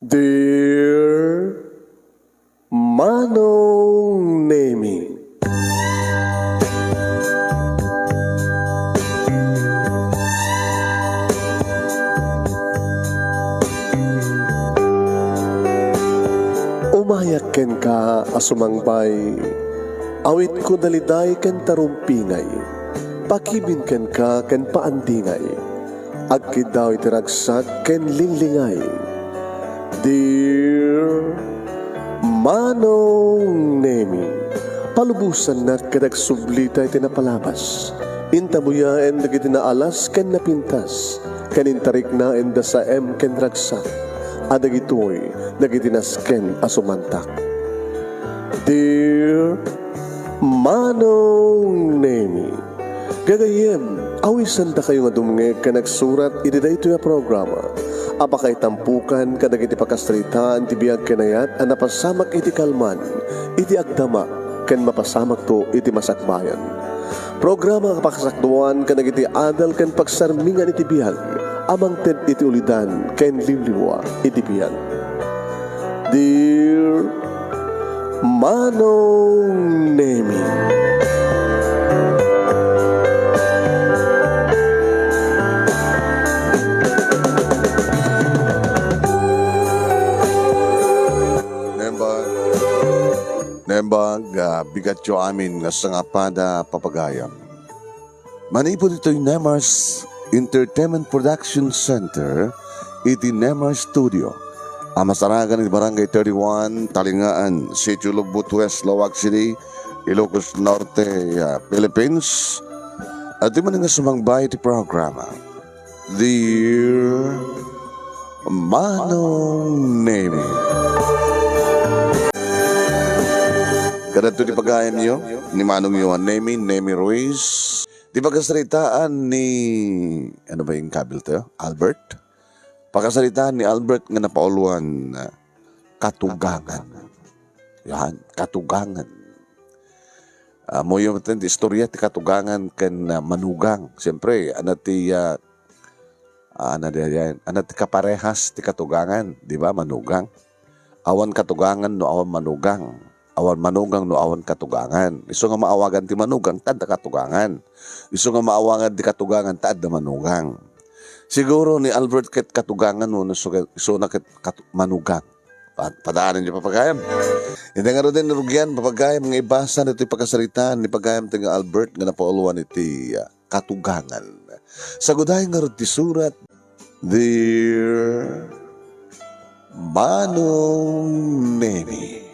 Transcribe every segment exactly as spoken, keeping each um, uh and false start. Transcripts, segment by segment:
Dear Manong Nemi. Umayak kenka a sumangbay, awitko daliday ken tarumpingay, pakibin kenka ken paandingay. Agkiddaw iti ragsak ken linglingay. Dear Manong Nemi, palubosannak ket agsublita iti napalabas. Intabuyaen dagiti naalas ken napintas, ken intariknaenda saem ken ragsak, a dagitoy dagiti nasken a sumantak. Dear Manong Nemi, gagayyem, awisendakayo nga dumngeg ken agsurat iti daytoy a programa a pakaitampukan kadagiti pakasaritaan ti biag ken ayat a napasamak iti kalman, iti agdama, ken mapasamakto iti masakbayan. Programa nga pakasakduan kadagiti adal ken pagsarmingan iti biag a mangted iti ulidan ken liwliwa iti biag. Dear Manong Nemi. Nembag, nembag, ah, bigatyo amin nga sangapada, papagayam. Manipud ditoy Nemars Entertainment Production Center iti Nemars Studio a masarakan iti Barangay thirty-one, Talingaan, Sitio Lugbut West, Laoag City, Ilocos Norte, ah, Philippines. At di man nga sumangbay iti programa, Dear Manong Nemi. Kadagito ti pagayamyo ni Manongyo a Nemi, Nemi Ruiz. Ti pagasaritaan ni, ano ba yung kabil tayo? Albert? Pagasaritaan ni Albert nga napauluan, ah, katugangan. Yan, katugangan. Ah, muyo ti istorya ti katugangan ken, ah, manugang. Siyempre, ano ti, ah, ah, ano di yan? Ano ti kaparehas ti katugangan, di ba? Manugang. Awan katugangan no awan manugang. Awan manugang no awan katugangan. Isu nga maawagan ti manugang, ta adda katugangan. Isu nga maawagan ti katugangan, ta adda manugang. Siguro ni Albert ket katugangan wenno isu ket, isuna ket katu-, manugang. Pa-, padaanen ti papagayam. Iti ngaruden, rugian, papagayam nga ibasa ditoy pakasaritaan ni pagayam ti nga Albert nga napauluan iti, ah, katugangan. Sagudayen ngarud ti surat, Dear Manong Nemi.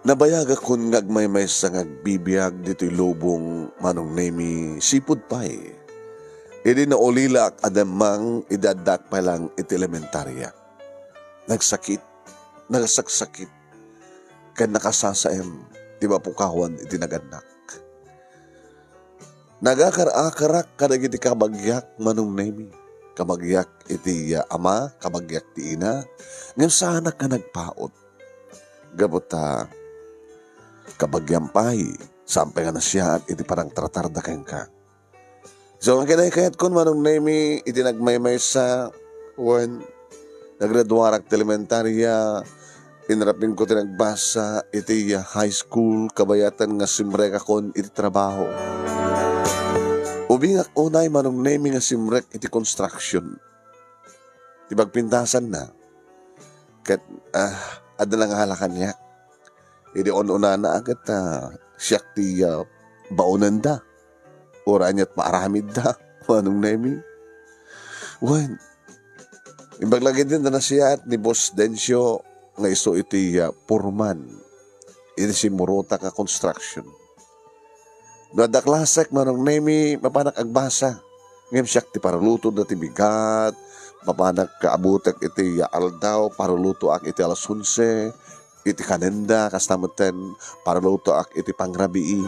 Nabayagakon nga agmaymaysa nga agbibiag ditoy lubong, Manong Nemi, sipud pay idi naulilaak a demmang idi addaak pay lang iti elementarya. Nagsakit, nagasaksakit, ken nakasasaem ti mapukawan iti nagannak. Nagakar-akarak kadagiti kabagiak, Manong Nemi. Kabagiak iti, ah, ama, kabagiak ti ina, ngem saanak nga nagpaut. Gapu ta, kabagiam pay, saan pay nga nasiaat iti panangtratarda kenka. So, nga kinaykayatkon, Manong Nemi, iti nagmaymaysa, wen, naggraduarak ti elementarya, inrapingko ti nagbasa iti high school, kabayatan nga simrekakon iti trabaho. Ubingak unay, Manong Nemi, nga simrek iti construction. Ti pagpintasanna. Ket, ah, adda nangala kaniak. Idi un-unana a ket, ah, siak ti, ah, baonenda. Uray ania't maaramidda, Manong Nemi. Wen, imbag la ketdi nasiaat ni Boss Dencio nga isu iti, ah, foreman iti simmurotak a construction. No adda klasek, Manong Nemi, mapanak agbasa. Ngem siak ti paralutodda ti bigat, mapanak abutek iti aldaw, paralutoak iti alas onse, iti kanenda, kasta metten, paralutoak iti pangrabii.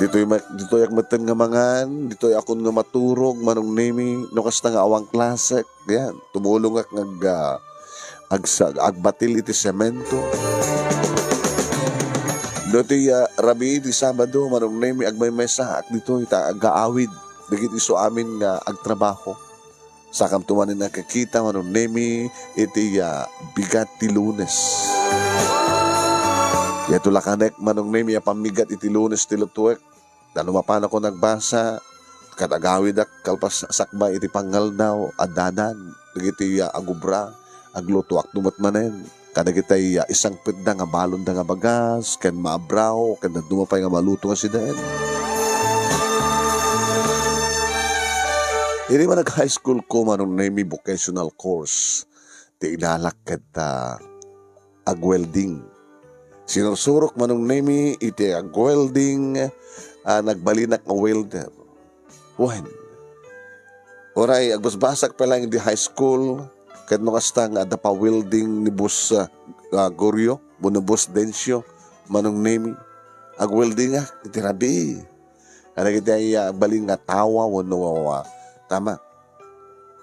Ditoy ma-, ditoyak metten nga mangan, ditoyakon nga maturog, Manong Nemi, no kasta nga awan klasek, yan, tumulongak nga ag-, ah, agsa-, agbatil iti semento. No ti, ah, rabii ti Sabado, Manong Nemi, agmaymaysaak ditoy ta agaawid dagiti isu amin nga agtrabaho. Sakamto manen a kakita, Manong Nemi, iti, ah, bigat ti Lunes. Diayto la kanek, Manong Nemi, a pammigat iti Lunes ti lutuek. Ta no mapanakon agbasa, ket agawidak kalpasan sakbay iti pangngaldaw, addadan dagiti, ah, agubra, aglutoakto met manen kadagiti, ah, isangpetda nga balonda nga bagas, ken maabraw, ken dadduma pay nga maluto nga siden. Idi man nag-high school ko, Manong Nemi, vocational course ti idalak ket, ah, agwelding. Sinursurok, Manong Nemi, iti agwelding, ah, nagbalinak nga welder. Wen, uray agbasbasak pay laeng idi high school, ket no kasta nga adda pa-welding ni Boss, ah, ah, Gorio, wenno Boss Dencio, Manong Nemi, agweldingak iti rabii. Kadagiti, ah, agbalin nga tawa wenno, ah, tama.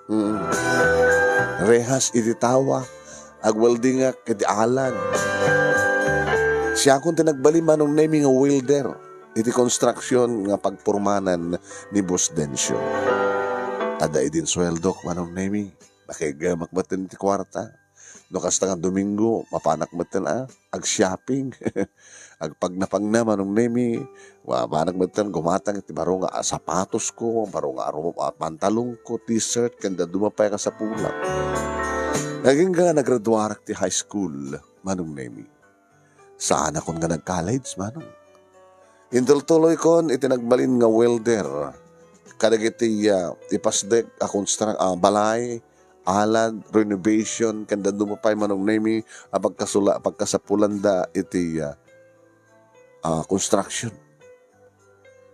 Mm. Rehas iti tawa, agweldingak iti alan. Siakon ti nagbalin, Manong Nemi, nga welder iti construction nga pagpurmanan ni Boss Dencio. Adda idin sueldok, Manong Nemi. Nakaigemak metten iti kuarta. No kasta nga Domingo, mapanak metten a agshopping. Agpagnapagna, Manong Nemi, mapanak metten gumatang iti baro nga sapatosko, baro nga arum-, a pantalonko, t-shirt, ken dadduma pay a kasapulan. Agingga nga nagraduarak ti high school, Manong Nemi. Saanakon nga nag-college, Manong. Intultuloykon iti nagbalin nga welder kadagiti, ah, ipasdek a constru-, ah, balay, alad, renovation, ken dadduma pay, Manong Nemi, a pagkasula-, pagkasapulanda iti, ah, ah, construction.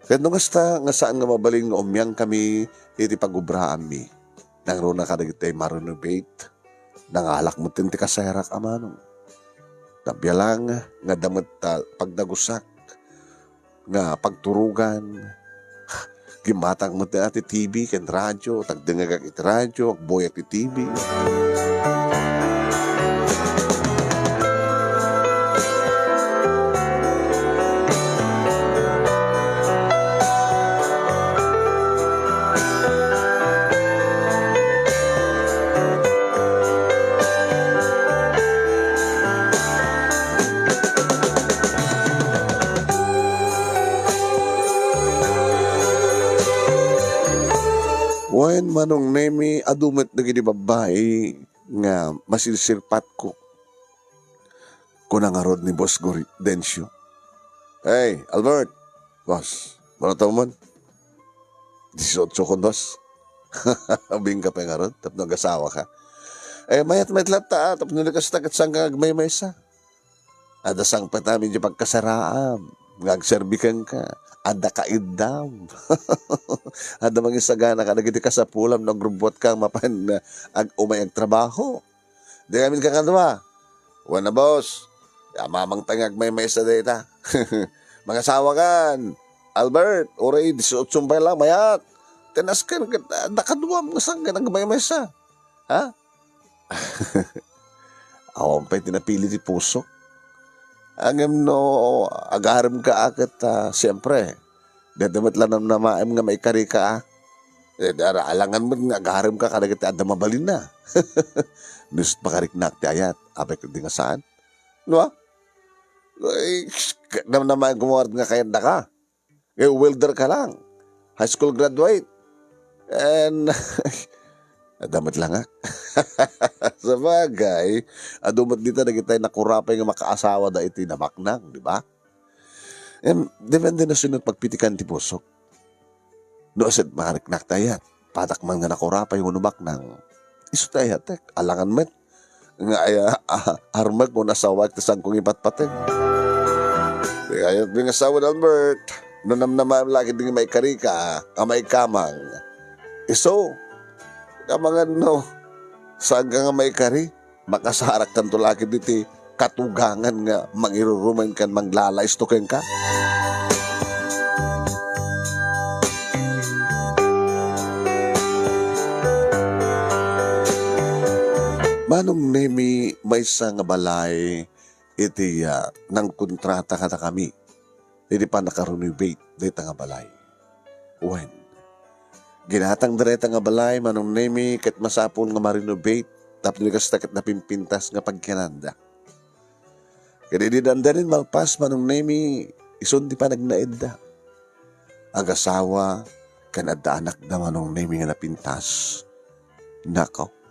Ket no kasta nga saan nga mabalin nga umiangkami iti pagubraanmi, nangruna kadagiti ma-renovate, nangalak metten ti kasarak a Manong. Nabialang nga adda met ta pagdagusak nga pagturogan. Gimmatang met ti T V ken radio, tagdengngegak iti radio, agbuyak ti T V. Wen, Manong Nemi, adu met dagiti babbai nga masirsirpatko. Kuna ngarud ni Boss Gori-, Dencio, "Hey, Albert!" "Boss, mano taw man?" "Disiotso kon, boss." "Ubingka pay ngarud tapno agasawaka?" "Eh, mayat met latta, ah, tapno di kasta ket saanka nga agmaymaysa. Adda sangpetam idiay pagkasaraam nga agserbi kenka. Adda kaiddam. Adda mangisagana kadagiti kasapulam no agrubbuatka mapan, ah, ag-, umay agtrabaho." "Di ngamin kakadua?" "Wen a, boss. Amamangta nga agmaymaysa dayta." "Mangasawakan, Albert, uray disiotsom pay la, mayat. Tinasken ket adda kaduam nga sangken agmaymaysa. Ha?" Awan pay ti napili ti pusok. Ngem no agaremka a ket, ah, siempre, dayta met la namnamaem nga maikarika a. Eh, dara, alangan met nga agaremka kadagiti adda mabalinna. Nus pakariknak ti ayat, apay ket di nga saan. No, ah? Ay, namnamaem koma nga kayatdaka. Eh, welder ka lang. High school graduate. And, adda met langak. Sabagay, adu met dita dagiti nakurapay nga makaasawada iti nabaknang, di ba? Em, depende no sino pagpitikan ti pusok. No, aset, makariknak ti ayat. Padak man nga nakurapay wenno baknang, isu ti ayatek. Alangan met nga aya, ah, armek wenno asawaek ti saanko nga ipatpateg. Ti ayat mi nga asawa, Albert, no namnamaem la ket di nga maikarika a maikamang, isu, amangan no saanka nga maikari. Makasarakkanto la ket iti katugangan nga mangirurumen ken manglalaisto kenka. Manong Nemi, maysa nga balay iti, ah, nangkontrata kadakami idi pannakarenovate dayta nga balay. Wen, ginatangda dayta nga balay, Manong Nemi, ket masapul nga ma-renovate tapno di kasta ket napimpintas nga pagyananda. Ket idi dandani malpas, Manong Nemi, isun ti panagnaedda. Agasawa ken adda anakda, Manong Nemi, nga napintas. Nako.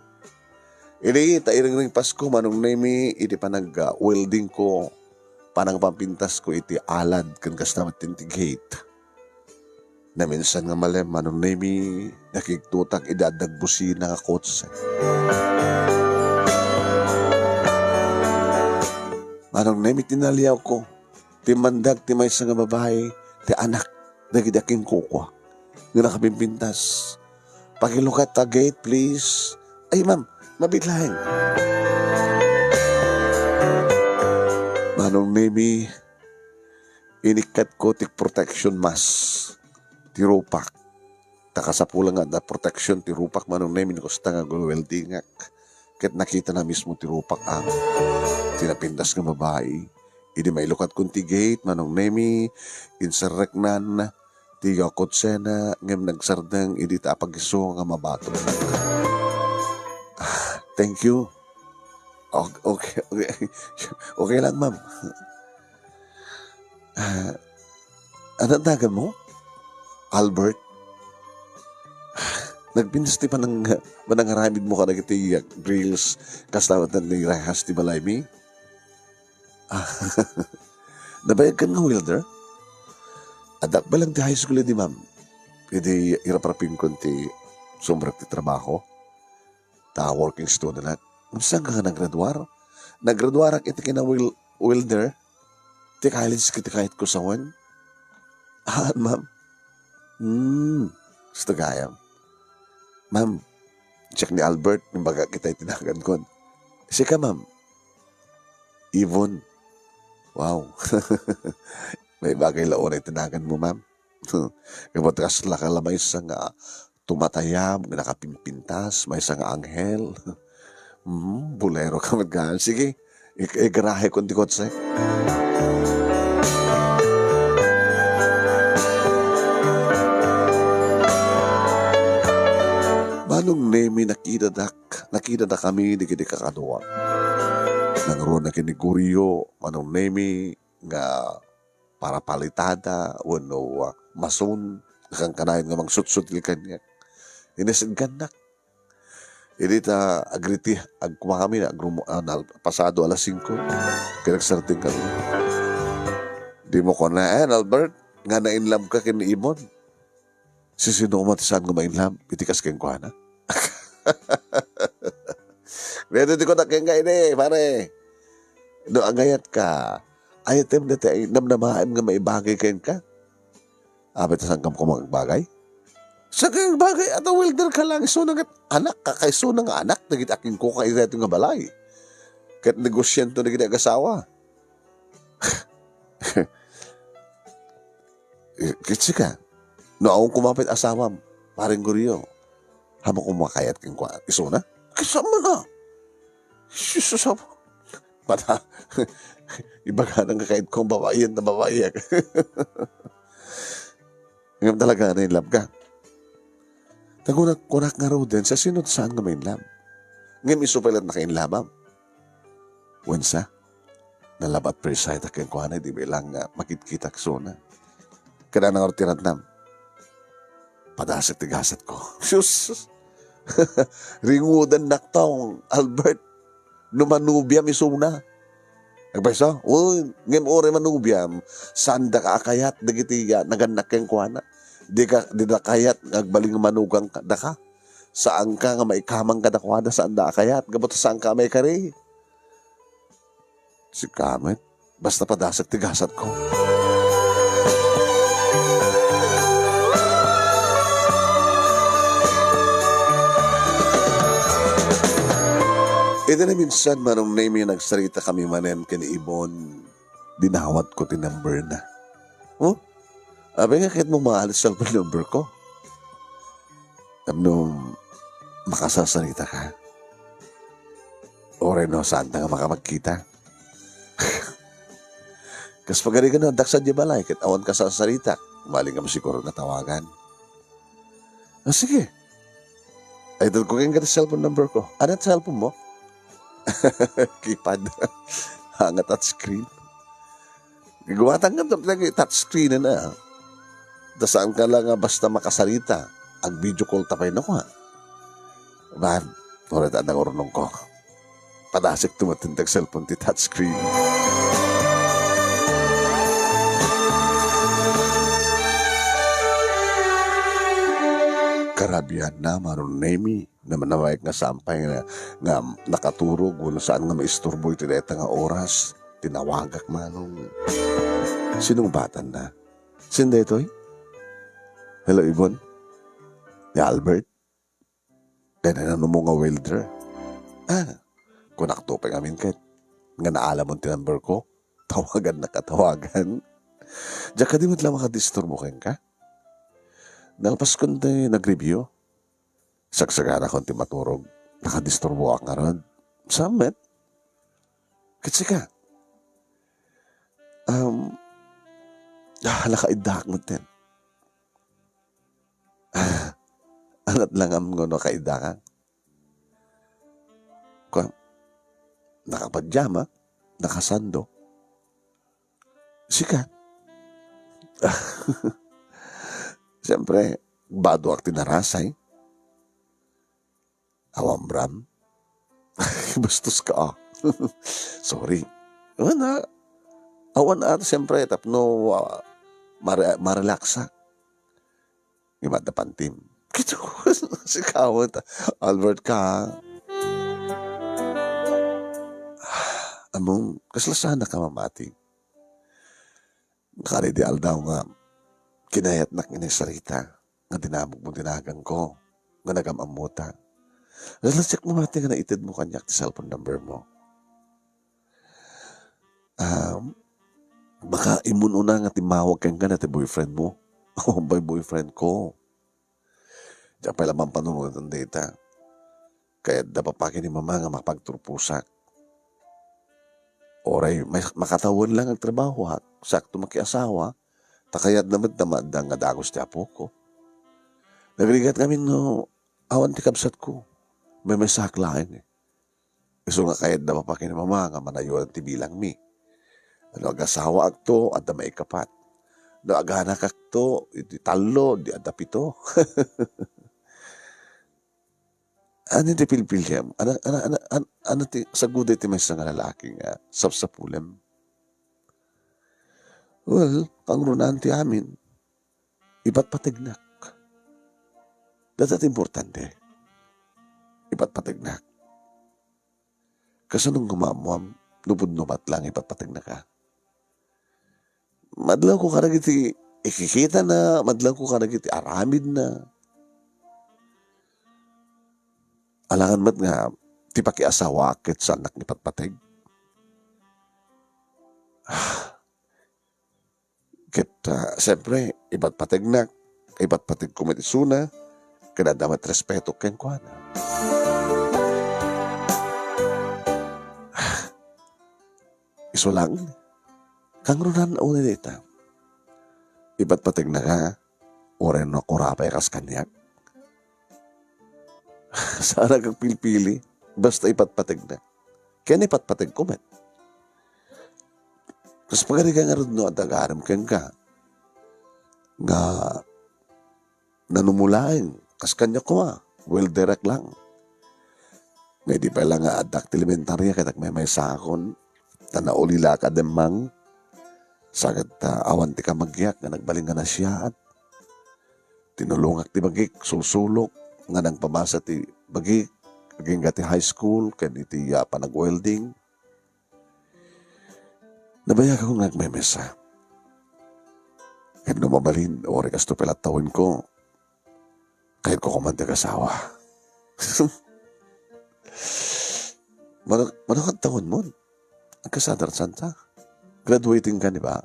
Idi ta iringring Pasko, Manong Nemi, idi panag-, ah, welding ko, panangpampintas ko iti alad ken kasta met ti gate. Naminsan nga malem, Manong Nemi, nakigtutak idi adda agbusina nga kotse. Manong Nemi, tinaliawko. Timmandak ti maysa nga babai, ti anak dagiti akinkukua nga nakapimpintas. "Pakilukat ta gate, please." "Ay, ma'am, mabiit laeng." Manong Nemi, inikkatko ti protection mask, ti rupak. Ta kasapulan nga adda protection ti rupak, Manong Nemi, no kasta nga agweldingak. Ket nakitana mismo ti rupak a ti napintas nga babai. Idi mailukatkon ti gate, Manong Nemi, inserreknan ti kotsena ngem nagsardeng idi ta apagiso nga mabato. "Ah, thank you." "Ok-, okay, okay. Okay lang, ma'am." "Ah, ano naganmo?" "Albert." "Nagpintas ti panang-, panangaramidmo kadagiti grills kasta met ni rehas ti balaymi?" "Ah, nabayagkan nga welder?" "Addak pa lang ti high school idi, ma'am. Idi iraprapingkon ti sumrek ti trabaho. Ta working student ak." "Saan ka nga naggraduar?" "Naggraduarak iti kina-wel-, welder. Ti college ket ti kayatko sawen." "Ah, ma'am." "Hmm, gusto gayam. Ma'am, siak ni Albert, imbagak ita iti nagankon. Sika, ma'am?" "Ivon." "Wow. Maibagay la unay ti naganmo, ma'am." Gapu ta kasla ka la maysa nga tumatayab nga nakapimpintas, maysa nga anghel. Hmm, bolero ka met gayam. Sige, ik-, igarahekon ti kotse. Manong Nemi, nakitadak, nakitadakami dagiti kakadua. Nangruna ken ni Gorio, Manong Nemi, nga parapalitada wenno, ah, mason, kankanayon nga mangsutsutil kaniak. Insidgannak. Idi ta agriti, agkumakami, agrum-, ah, nal-, pasado alas singko, pinagsardengkami. "Dimo kunaen, Albert, nga na-in love ka ken ni Ivon?" "Sisino koma ti saan nga ma-in love iti kas kenkuana?" "Daytoy ti kunak kenka idi, pare. No agayatka, ayatem dayta ay namnamaem nga maibagay kenka." "Apay ta saan koma agbagay?" "Saan ka agbagay? Adda welder ka lang, isuna ket anak ka, kaisuna nga anak dagiti akinkuka iti daytoy nga balay. Ket negosianto dagiti agasawa." "Eh, ket sika, no awan koma pay asawam, Pareng Gorio, haanmo koma kayat kenkuana, isuna?" "Ket saan man a? Jesus, apo. Pata, ibagana nga kayatko, babaien ta babaien." "Ngem talaga, na-in love ka?" "Ta kunak, kunak ngaruden, sasino ti saan nga ma-in love? Ngem isu pay laeng naka-in love-am." Wen sa, na-love at first sight a kenkuana idi bilang nga makitkitak isuna. Kada nangarod ti ratnam, padasek ti gasatko. Sus! Ringudannak tong, Albert. No manubiam isuna. Agpayso? Uy, ngem uray manubiam, saandaka a kayat dagiti, ah, nagannak kenkuana. Dika, dida kayat nga agbalin nga manugang ka, daka. Saanka nga maikamang kadakuada, saanda a kayat. Gapu ta saanka a maikari. Sika met, basta padasek ti gasatko. Iti naminsan, Manong Nemi, nagsaritakami manen ken ni Ibon, dinawatko ti number na. Oh? Apay nga kayatmo maalis sa cellphone number ko? Tapno makasasarita ka? Uray no, saanta nga makamagkita. Kas pagarigan no, addak sadiay balay, ket awan kasarsaritak. Malinam siguro nga tawagan. Ah, sige. Ay, itedko kenka ti cellphone number ko. Ania ti cellphone mo? Keypad. Ania nga touchscreen. Giguatan nga dagiti touchscreen na. Da saan ka lang nga basta makasarita. Ag-video call ta pay no, ha? Bab, uray ta adda nga urnongko. Padasek tumattintag cellphone ti touchscreen. Karabian na, Manong Nemi. Namanawag nga sampay nga, nga nakaturog, wenno saan nga maisturbo iti dayta nga oras. Tinawagak, Manong. Sinungbatan na. Sino daytoy? Hello, Ibon? Ni Albert? Kaya nanano mo nga welder? Ah, kunak to pay ngamin ket. Nga naalamon ti number ko. Tawagan na katawagan. Diak kadi met la makadisturbo kenka. Nalpas kon ti nag-review. Sagsagana kon ti maturog. Nakadisturboak ngarud. Saan met? Ket sika? Um, ah, nakaiddaak metten. Anat langam nga nakaiddakan. Kua, nakapajama, nakasando. Sika? Siyempre, badoak ti narasay. Awan bram? Bastos ka, ah. Sorry. Awan a. Awan a, siyempre, tapno, ah, mare-, marelaksa. Ngem adda pantim. Kito, sikawan ta. Albert ka, ah. Ammom, kasla saan ka mamati. Nakari di aldaw nga kinayatnak nga nagsarita, nga dinamagmo ti naganko, nga nagam-ammota. Kasla siak mamati nga naitedmo kaniak ti cellphone number mo. Um, baka immun una nga timmawag kenka na ti boyfriend mo. Awan pay boyfriend ko. Diak pay la mampanunotan dayta. Kayatda papagi ni Mama nga mapagturposak. Uray, may, makatawen lang agtrabahoak, sakto makiasawa, ta kayatna met ta maadda nga dagus ti apoko. Nagrigat ngamin no awan ti kabsatko. Maymaysaak laeng, eh. Isu nga kayatda papagi ni Mama nga manayonan ti bilangmi. No agasawaakto, adda maikapat. No aganakakto, iti tallo, di adda pito. Ania ti pilpiliam? Ania, ania, ania, an-, ania ti saguday ti maysa nga lalaki nga sapsapulem? Well, kangrunaan ti amin. Ipatpategnak. Dayta ti importante. Ipatpategnak. Kasano nga maammuam no pudno met lang ipatpategnaka? Madlawko kadagiti ikikitana, madlawko kadagiti aramidna. Alangan met nga ti pakiasawaak ket saannak nga ipatpateg. Ket, ah, siyempre, ipatpategnak, ipatpategko met isuna, ket adda met respeto kenkuana. Isu lang, kangrunaan unay dayta. Ipatpategnaka, uray no kurapay kas kaniak. Saanak agpilpili, basta ipatpategna. Ken ipatpategko met. Kas pagarigan ngarud no adda agarem kenka nga nanuma laeng, kas kaniak koma, welderak lang. Nga idi pay la nga addak ti elementaria ket agmaymaysaakon, ta nauli la ak a demmang, saget ta awan ti kamagyak nga nagbalin nga nasiaat. Tinulongak ti bagik, sulsulok, nga nagpabasa ti bagik, agingga ti high school, ken iti, ah, panag-welding. Nabayagak nga agmemesa. Ket no mabalin, uray kasto pay la tawenko, kayatko koma ti agasawa. Mano, mano ket tawenmon? Agkasadar santa? Graduating ka, di ba?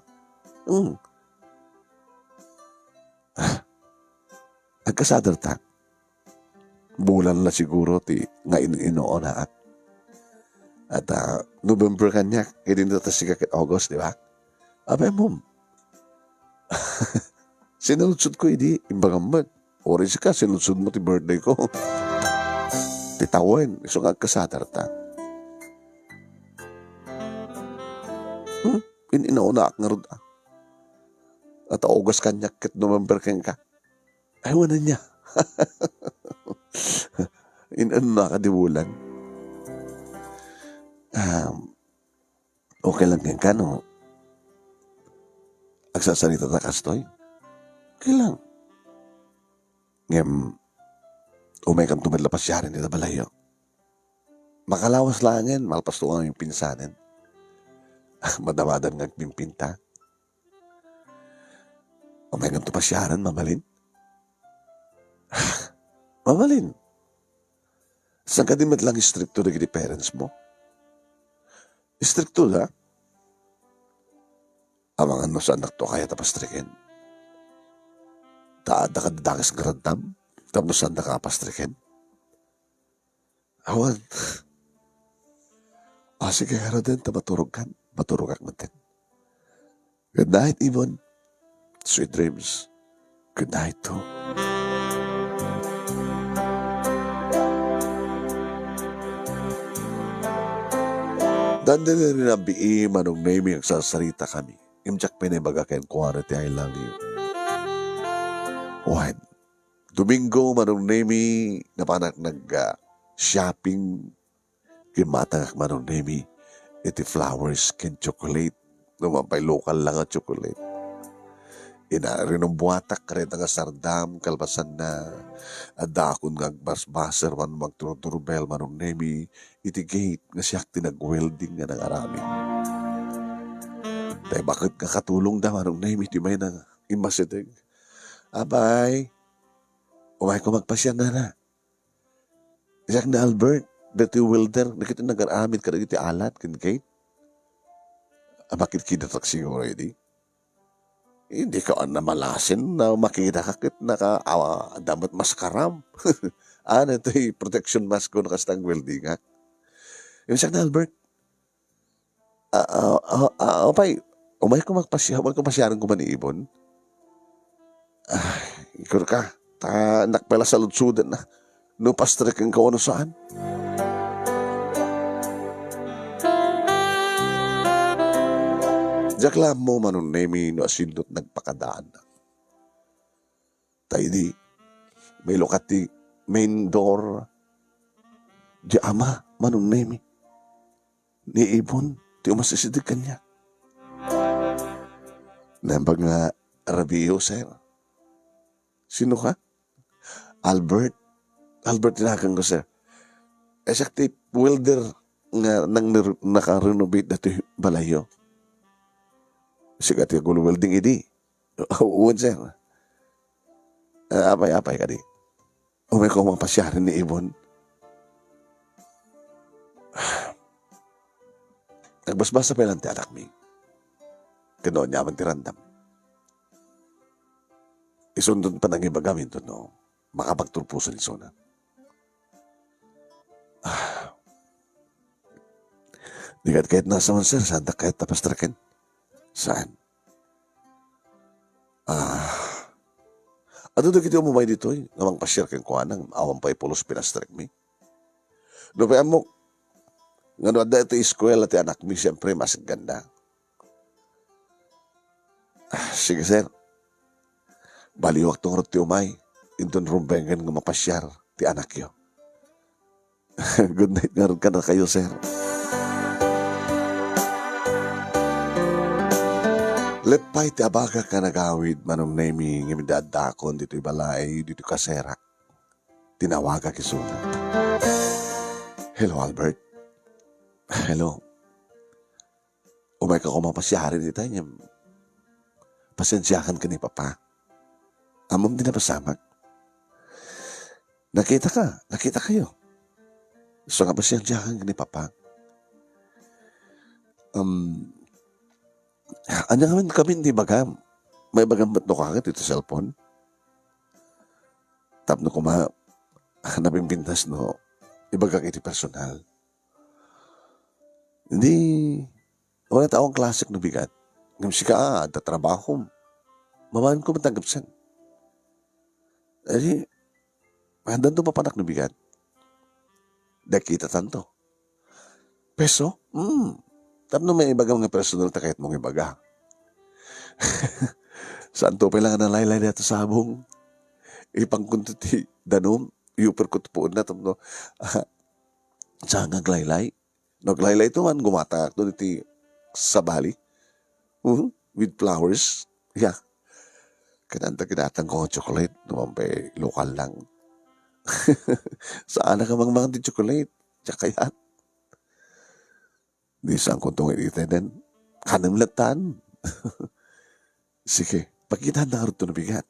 Hmm. Ah, agkasadar ta? Bulan la siguro ti nga in-inuunaak. At, ah, November kaniak, idi ta sika ket August, di ba? Apay, Mom, sinaludsodko idi, imbagam met. Uray sika, sinudsodmo ti birthday ko. Ti tawen, isu nga agkasadarta. Hmm? In-inaunaak ngarud, ah. At August kaniak ket November kenka. Ay, wala niya. In-, ano na ka di bulan? Um, okay lang kenka, no? Agsasarita ta kastoy? Okay lang. Ngem, umaykanto met la pasiaren ita balayyo. Makalawas laengen, malpasto nga pinsanen. Madamadan nga agpimpinta. Umaykanto pasiaren, mabalin? Mabalin. Saan ka di met lang istrikto dagiti parents mo? Istrikto da? Amangan no saannak to kayat a pastreken. Ta adda kadadakes nga randam, tapno saannak a pastreken. Awan. Ah, sige, Herod, ta maturog kan. Maturogak met. Good night, Ibon. Sweet dreams. Good night, too. Dandani rinabii, Manong Nemy, agsasarita kami. Ngem diak pay naibaga kenkuana ti I love you. Wen, Domingo, Manong Nemy, napanak nag, ah, shopping. Kimmatangak, Manong Nemy, iti flowers ken chocolate. No, mapan pay lokal lang a chocolate. Ina, rinumbuatak kadayta nga sardam, kalpasanna, addaakon nga agbasbaser wenno agturdurbel, Manong Nemy, iti gate nga siak ti nag-welding nga nangaramid. Tay baket nga katulongda, Manong Nemy, ti mayna nga immasideg. Apay, umayko magpasiar nana. Siak ni Albert, daytoy welder, dagiti nagaramid kadagiti alat ken gate. A, makitkidatak siguro idi. Dika ania malasin no makitaka ket naka, awa, adda met maskaram. Ania toy protection mask ko no kasta agweldingak. Ngem siak ni Albert, Ah, ah, ah, ah, apay, umayko magpasiar, umayko pasiaren koma ni Ibon. Ay, ikur ka, ta nakpela saludsoden na. No pastreken ka wenno saan. Diak la ammo, Manong Nemy, no asino ti nagpakadaanna. Ta idi, mailukat ti main door, di ama, Manong Nemy, ni Ibon ti umasideg kaniak. Naimbag nga rabiiyo, sir. Sino ka? Albert. Albert ti naganko, sir. Siak ti welder nga nang-, nakarenovate daytoy balayyo. Sika ti agul-welding idi. Wen, sir. Ah, apay, apay kadi. Umayko mapasiaren ni Ibon. Nagbasbasa pay lang ti anakmi. Ken no aniaman ti randam. Isunton panangibagam inton no makapagturposan isuna. Ah. Di ket kayat nasa man, sir, saandak kayat a pastreken? Saan? Ah. Adu dagiti umumay ditoy nga mangpasiar kenkuana, awan pay pulos pinastrekmi. No pay ammok nga no adda iti eskuela ti anakmi, siempre, masiganda. Ah, sige, sir. Baliwakto ngarud ti umay. Inton rumbengen nga mapasiar ti anakyo. Good night ngarud kadakayo, sir. Leppay ti abagak nga nagawid, Manong Nemy, ngem addaakon ditoy balay, ditoy kaserak. Tinawagak isuna. Hello, Albert. Hello. Umayka koma pasiaren ita, ngem pasensiakan ken ni Papa. Ammom ti napasamak. Nakitaka, nakitakayo. Isu nga pasensiakan ken ni Papa. Um, ania ngamin kami ti ibagam? Maibagam met no kaket iti cellphone? Tapno koma, napimpintas no ibagak iti personal. Di, wala ta awan klasek no bigat. Ngem sika, ah, adda trabahom. Mamanko met a gapsen. Adi, addanto papanak no bigat. Dagkitatanto. Peso? Hmm. Tapno maibagam nga personal ta kayatmo nga ibaga. Saanto pay la nga nalaylay dayta sabong. Ipankonto ti danum, iuperko ti puodna tapno, saan nga aglaylay? No aglaylay to man, gumatangakto iti sabali. Mhm. With flowers. Yeah. Kinanta kinatang ko nga chocolate, no man pay lokal lang. Saan ka mangmangan ti chocolate? Diak kayat. Di saan ko tungit iti den. Kanem latan. Sige, pakita na ngarud to no bigat.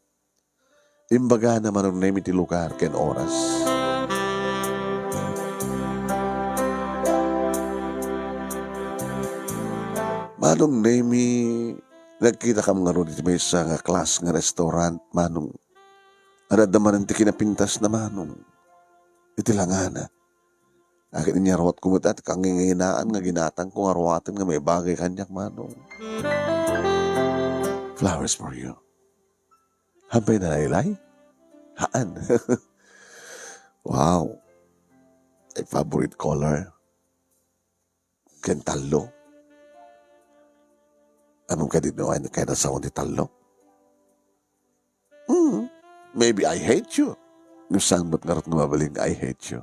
Imbagana Manong Nemi ti lugar ken oras. Manong Nemi, nagkitakam ngarud iti maysa nga klas nga restaurant, Manong. Adda manen ti kinapintasna, Manong. Iti langana. Akin inyarwat ko met ti kanginginaan nga ginatang ko nga ruaten nga maibagay kaniak, Manong. Flowers for you. Hampay na laylay? Haan. Wow. My favorite color. Ken tallo. Ammom kadi no ay kaya nasawan ti tallo? Hmm. Maybe I hate you. Ngem saan met ngarud nga mabalin nga I hate you?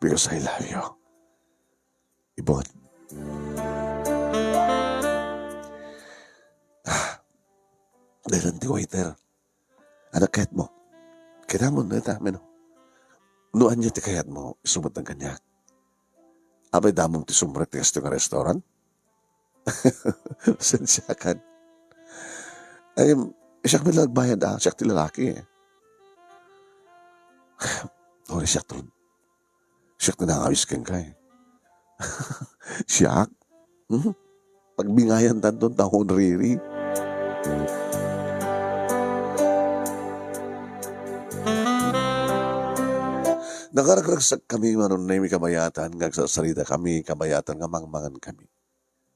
Because I love you. Ibon. Ah, dahilan ti waiter. Anak, kayatmo? Kayatmo, neta, meno. No ania ti kayatmo, isu met kaniak. Apay, damom ti sumrek ti kastoy nga restaurant? Sensiakan. Ay, siak met la nagbayad, ah. Siak ti lalaki, eh. Uri siak, Tron. Siak ti nangawis kenka, eh. Siak? Hmm? Pagbingayan tanton ta honriri. Nakaragragsak kami, Manong Nemi, kabayatan nga agsarsarita kami, kabayatan nga mangmangan kami.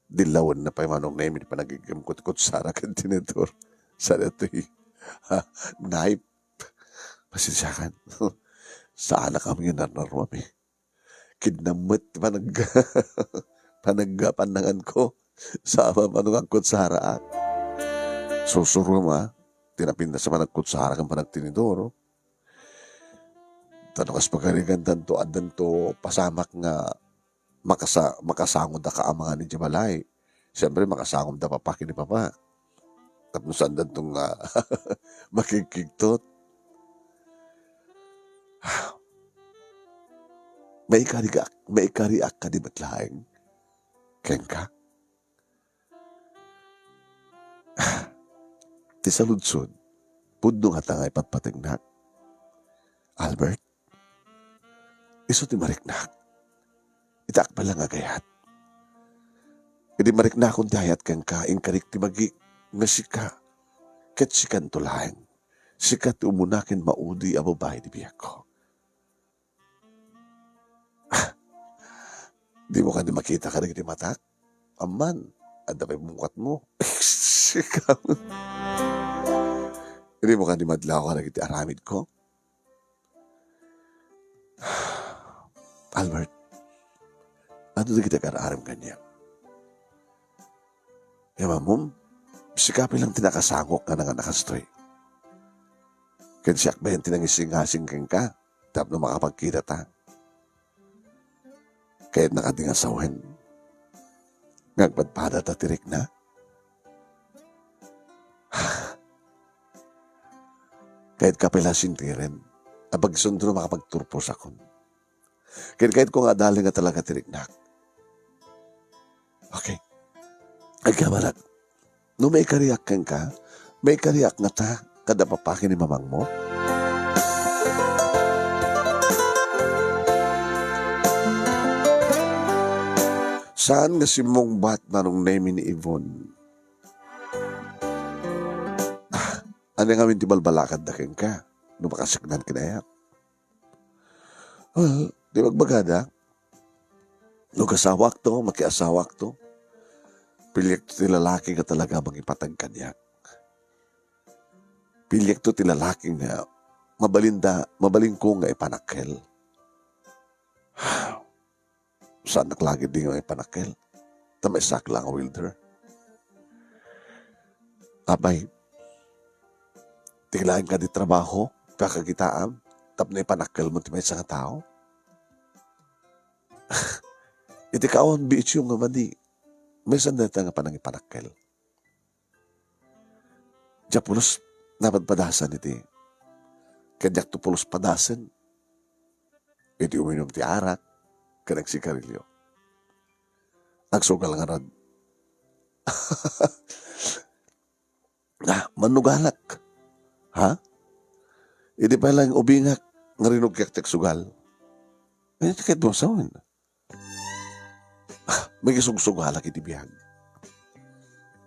Dillawenna pay, Manong Nemi, ti panagigim ko ti kutsara ken tinidor. Sa datoy, ha, knife. Pasensiakan. Saan a kami nga narnaruam, eh. Kidnam met ti panag-, panagpannangan ko. Sa mapano nga agkutsaraak. Sursuro ma, ti napintas a panagkutsara ken panagtinidor. Ta no kas pagarigan tanto, addanto pasamak nga makasa-, makasangod a kaamangan idiay balay. Siyempre, makasangod a papa ken ni papa. Tapno saan danto nga makigkigtot. Maikariak, maikariak kadi met laeng kenka? Ti saludsod, pudno ngata nga ipatpatengnak. Albert, isu ti mariknak. Ita ak pay la nga agayat. Idi mariknakon ti ayat kenka, inkarik ti magik nga sika, ket sikanto laeng. Sika ti umuna ken maudi a babai ti biagko. Dimo kadi makita kadagiti matak? Amman, adda pay bungkatmo. Sika. Dimo kadi madlaw kadagiti aramidko? Albert, adu dagiti agar-arem kaniak. Ammom, sika pay lang ti nakasangok nga nangan a kastoy. Ken siak bayen ti nangisingasing kenka tapno makapagkitata. Kayatna kadi nga sawen nga agpadpadata ti rikna? Kayatka pay la sentiren a pagsunto no makapagturposakon. Ken kayatko nga adalen nga talaga ti riknak. Okay. Agkamanak. No maikariak kenka, maikariak ngata kada papa ken ni mamangmo? Saan nga simmungbat, Manong Nemi, ni Ivonne? Ah, ania ngamin ti balbalakadda kenka no makasiknaan ken ayat? Well, ti bagbagada, No kasawak to, makiasawak to, piliek to ti lalaki nga talaga mangipatag kaniak. Piliek to ti lalaki nga mabalinda, mabalinko nga ipanakkel. Saannak la ketdi nga maipanakkel. Ta maysaak la nga welder. Apay, ti laeng kadi trabaho, kakakitaam, tapno ipanakkelmo ti maysa nga tao? Iti kaawan, bisio nga madi, maysa dayta nga panangipanakkel. Diak pulos napadpadasan iti, ket diakto pulos padasen iti uminum ti arak ken agsigarilio. Agsugal ngarud. Ah, mannugalak. Ha? Idi pay laeng ubingak nga rinugyak ti agsugal. Ania ti kayatmo a sawen? Magisugsugalak iti biag.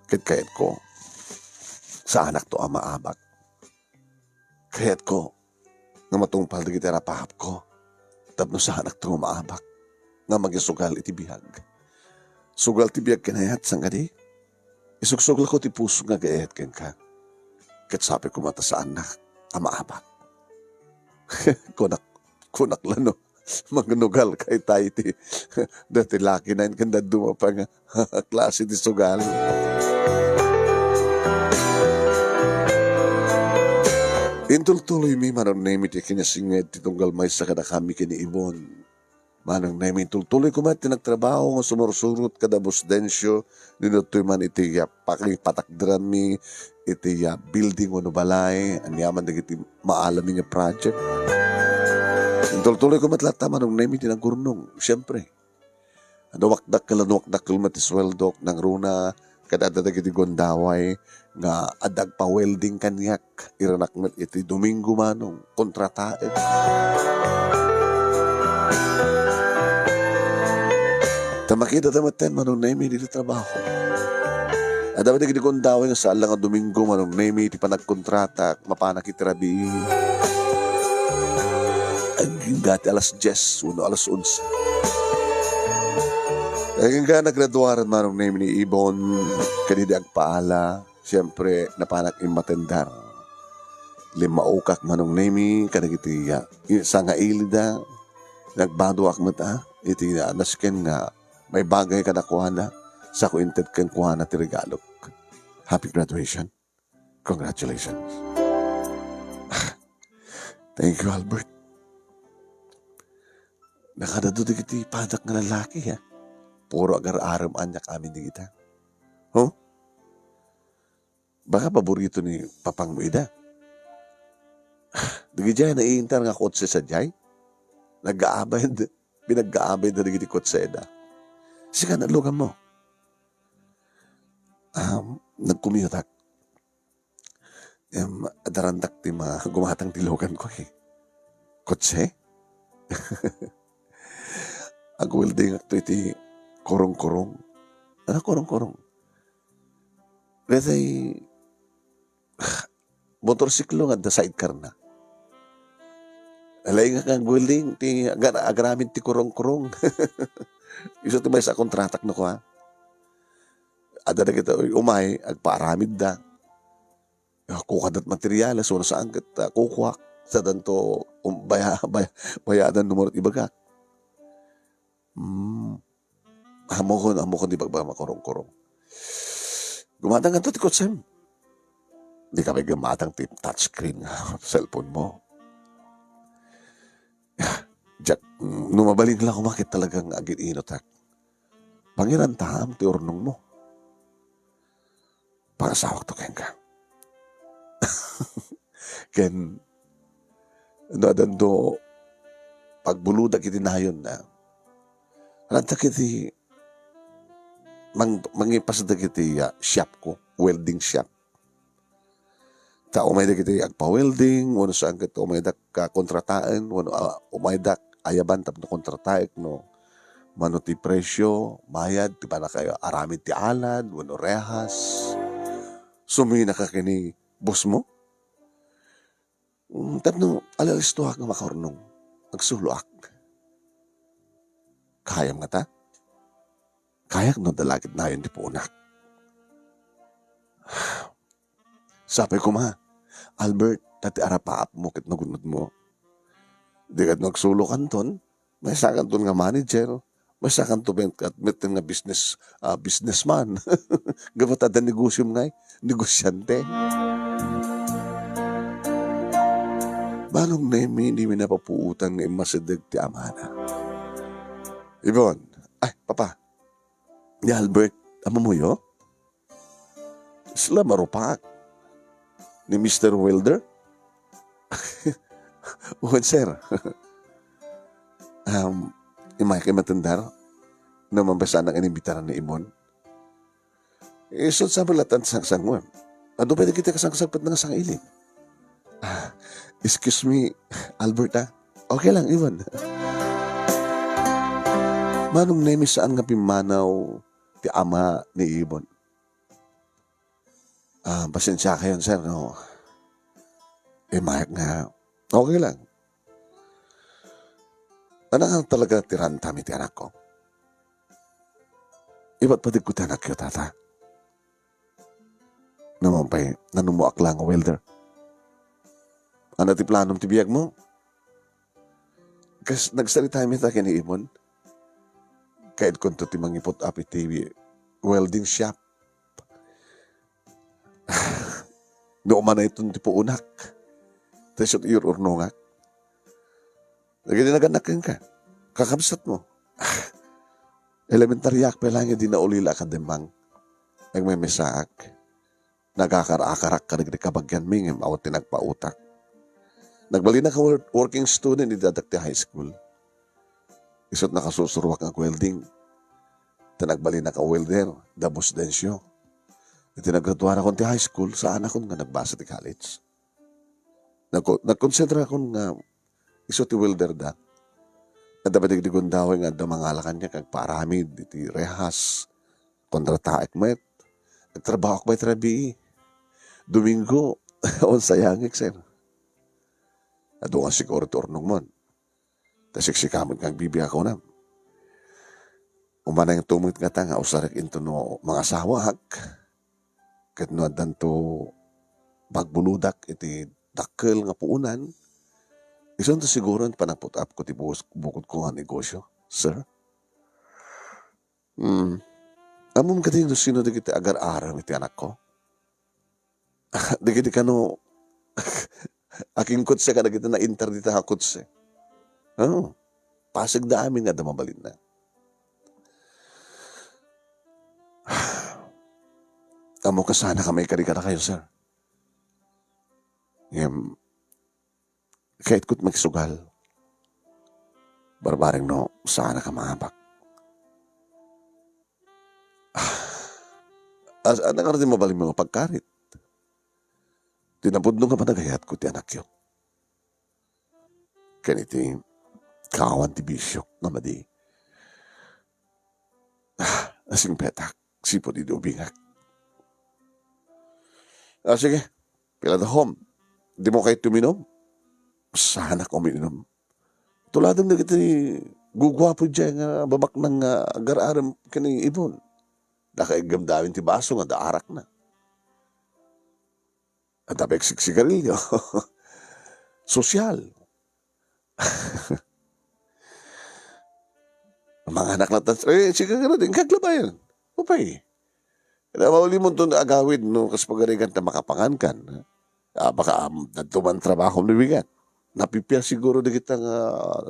Ket kayatko, saanakto a maabak. Kayatko nga matungpal dagiti rapahapko tapno saanakto nga maabak nga magisugal iti biag. Sugal ti biag ken ayat, saan kadi? Isugsuglakko ti puso nga agayayat kenka. Ket sapay koma ta saannak a maabak. Kunak, kunak la no, mangnugalka ita iti dati laki na ken dadduma pa nga klase ti sugal. Intultuloymi, Manong Nemi, ti kinasinged ti tunggal maysa kadakami ken ni Ibon. Manong Nemi, intultuloy koma ti nagtrabaho nga sumursurot kada Busdencio, ni daytoy man iti, ah, pakipatakderanmi iti, ah, building wenno balay, aniaman dagiti maalami nga project. Intultuloy koma latta, Manong Nemi, ti nagurnong, siempre. Nanuakdakkel, nanuakdakkel met ti sueldok, nangruna, ket adda dagiti gundaway nga adda agpa-welding kaniak. Iranak met iti Domingo, Manong, kontrataek. Ta makitata metten, Manong Nemi, diti trabaho. Adda met dagiti gundaway nga saan la nga Domingo, Manong Nemi, ti panagkontratak, mapanak iti rabii. Agingga ti alas dies wenno alas onse. Agingga nagraduaren, Manong Nemi, ni Ibon, ken idi agpaala, siempre, napanak immatendar. Limmaukak, Manong Nemi, kadagiti, ah, sangailida. Nagbadoak met, ah, iti, ah, nasken nga maibagay kadakuada, sako inted kenkuana ti regalok. Happy graduation. Congratulations. Thank you, Albert. Nakadadu dagiti padak nga lalaki, ha? Puro agar-arem aniak amin dagita. Huh? Baka paborito ni papangmo ida. Dagiti naiintar nga kotse sadiay. Naggaabay, pinaggaabay da dagiti kotseda. Sika, nalugammo. Um, nag-commute-ak. Em, adarandak ti ma-, gumatang ti luganko, eh. Kotse? Agweldingakto iti kurong-kurong. Ano, kurong-kurong? Let's say, motorsiklo nga adda sidecar na. Laingak nga agwelding ti agar-, agaramid ti kurong-kurong. Isu ti maysa a kontratak no kua. Adda dagiti umay, agpaaramidda. Kukuadat materiales, wenno saan ket, ah, kukuak. Sadanto, um, baya-, baya-, bayadan no manut ibagak. Hmm. Ammokon, ammokon ti bagbagam a kurong-kurong. Gumatang kanto ti kotsem. Dika pay gumatang ti touchscreen nga cellphone mo. Diak, no mabalin la koma ket talagang agin-inutak. Pangirantam ti urnongmo. Pangasawakto kenka. Ken, no adda no pagbuludak iti nayonna, ranta iti mang-, mangipas dagiti, ah, shop ko, welding shop. Ta umay dagiti agpa-welding, wenno saan ket umaydak, ah, kontrataen, wenno, ah, umaydak ayaban tapno kontrataek no mano ti presio, mayad, ti panakayo aramid ti alad, wenno rehas. Suminaka ken ni boss mo. Mm, tapno alisto-ak nga makaurnong, agsuloak. Kayam ngata? Kayak no adda la ketdi nayon ti puonak. Sapay koma, Albert, ta ti arapaapmo ket nagunodmo. Dika agsulokanton, maysakanton nga manager, maysakanto met, ket met nga business, ah, businessman. Gapu ta adda negosiom ngay, negosyante. Manong Nemi, dimi napapuotan nga immasideg ti amana. Ibon, ay, papa, ni Albert, ammoyo? Isla marupak. Ni Mister Welder? Wen, sir. Um, immay kay matendar no mapasaanak inimbitaran ni Ibon. Isu ti sabali latta ti sangsangoem. Adu pay dagiti kasangsangpet nga sangailing. Ah, excuse me, Albert, ah. Okay lang, Ibon. Manong Nemi, saan nga pimmanaw ti ama ni Ibon? Ah, pasensiakayon, sir, no? Immayak nga, okay lang. Ania nga talaga ti rantami ti anakko? Ipadpadegko ti anakyo, tata. Naman pay, nanummoak la nga welder. Ania ti planom ti biagmo? Kas nagsaritaami ta ken ni Ibon, kaedkonto ti mangiput-up iti welding shop. No umanayton ti puonak, ta isu ti iur-urnongak. Dagiti nagannak kenka, kakabsatmo. Elementariak pay laeng idi naulila a kademmang. Nagmemesaak. Nagakar-akarak kadagiti kabagianmi ngem awan ti nagpautak. Nagbalinak a wor-, working student idi addak ti high school. Isut' nakasusuroak nga agwelding. Ta nagbalinak a welder, da Boss Dencio. Iti naggraduarakon ti high school, saanakon nga nagbasa ti college. Nagko-, nagkonsideraakon nga isu ti welder da. Adda pay dagiti gundaway nga adda mangala kaniak, agpaaramid iti rehas. Kontrataek met. Agtrabahoak pay iti rabii. Domingo, awan sayangek, sir. Adu nga siguro ti urnongmon. Ta siksika met nga agbibiag, kunam. Umanayto met ngata nga usarek intono mangasawaak. Ket no addanto pagbulodak iti dakkel nga puonan, isunto siguro ti panagput-upko ti bus-, bukodko nga negosio, sir. Hmm. Ammom kadi no sino dagiti agar-arem iti anakko? Dagiti kano, akingkotse kadagiti nainter dita a kotse. Oh, pasigda amin nga adda mabalinna. Ammok a saanaka maikari kadakayo, sir. Ngem, kayatkot makisugal. Barbareng no, saanaka maabak. As-, ania ngarud ti mabalinmo nga pagkarit? Ti napudno nga panagayatko ti anakyo. Ken iti kaawan ti bisio nga madi. Ah, nasingpetak, sipud idi ubingak. Ah, sige. Pila da hom? Dimo kayat uminum? Saanak uminum. Tuladem dagiti guguapo diay nga babaknang nga agar-arem ken ni Ibon. Nakaiggem da amin ti baso nga adda arakna. Adda pay agsigsigarilio. Sosyal. Manganak latta, eh, sige, ano, di kaglabayan. Upay. Kaya maulimonto nga agawid no kas pagarigan ta makapangankan. Ah, baka, um, dadduma ti trabahom ni bigat. Napipia siguro dagita nga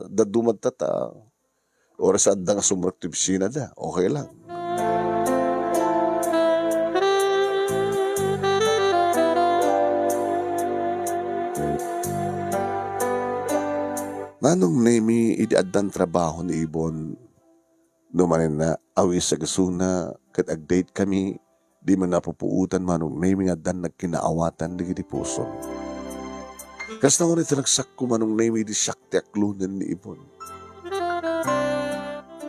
dadduma ta, ta oras adda nga sumrek ti opisina da. Okay lang. Manong Nemi, idi addan trabaho ni Ibon, no manenna, awis a gasuna, ket ag-date kami, di man napupuotan Manong Nemi nga addan nagkinaawatan dagiti pusom. Kasta unay ti ragsakko Manong Nemi idi siak ti aklonen ni Ibon.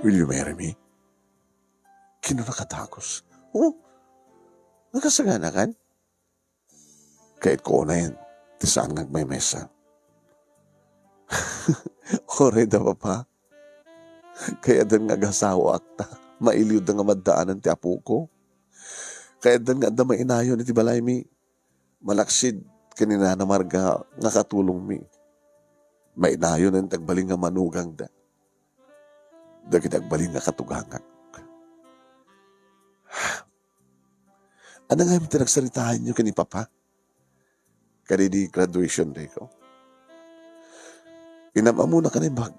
Will you marry me? Kinunana kadagus. Oh, nakasaganakan? Kayatko unayen ti saan nga agmaymay-maysa. Uray da, Papa. Kayatna nga agasawaak ta. Mailiwda nga maddaanan ti apoko. Kayatdan nga adda mainayon iti balaymi. Malaksid ken ni Nana Marga nga katulongmi. Mainayonen ti agbalin nga manugangda dagiti agbalin nga katugangak. Ania ngamin ti nagsaritaanyo ken ni Papa kadaydi graduation day ko? Inam-ammonak a naimbag.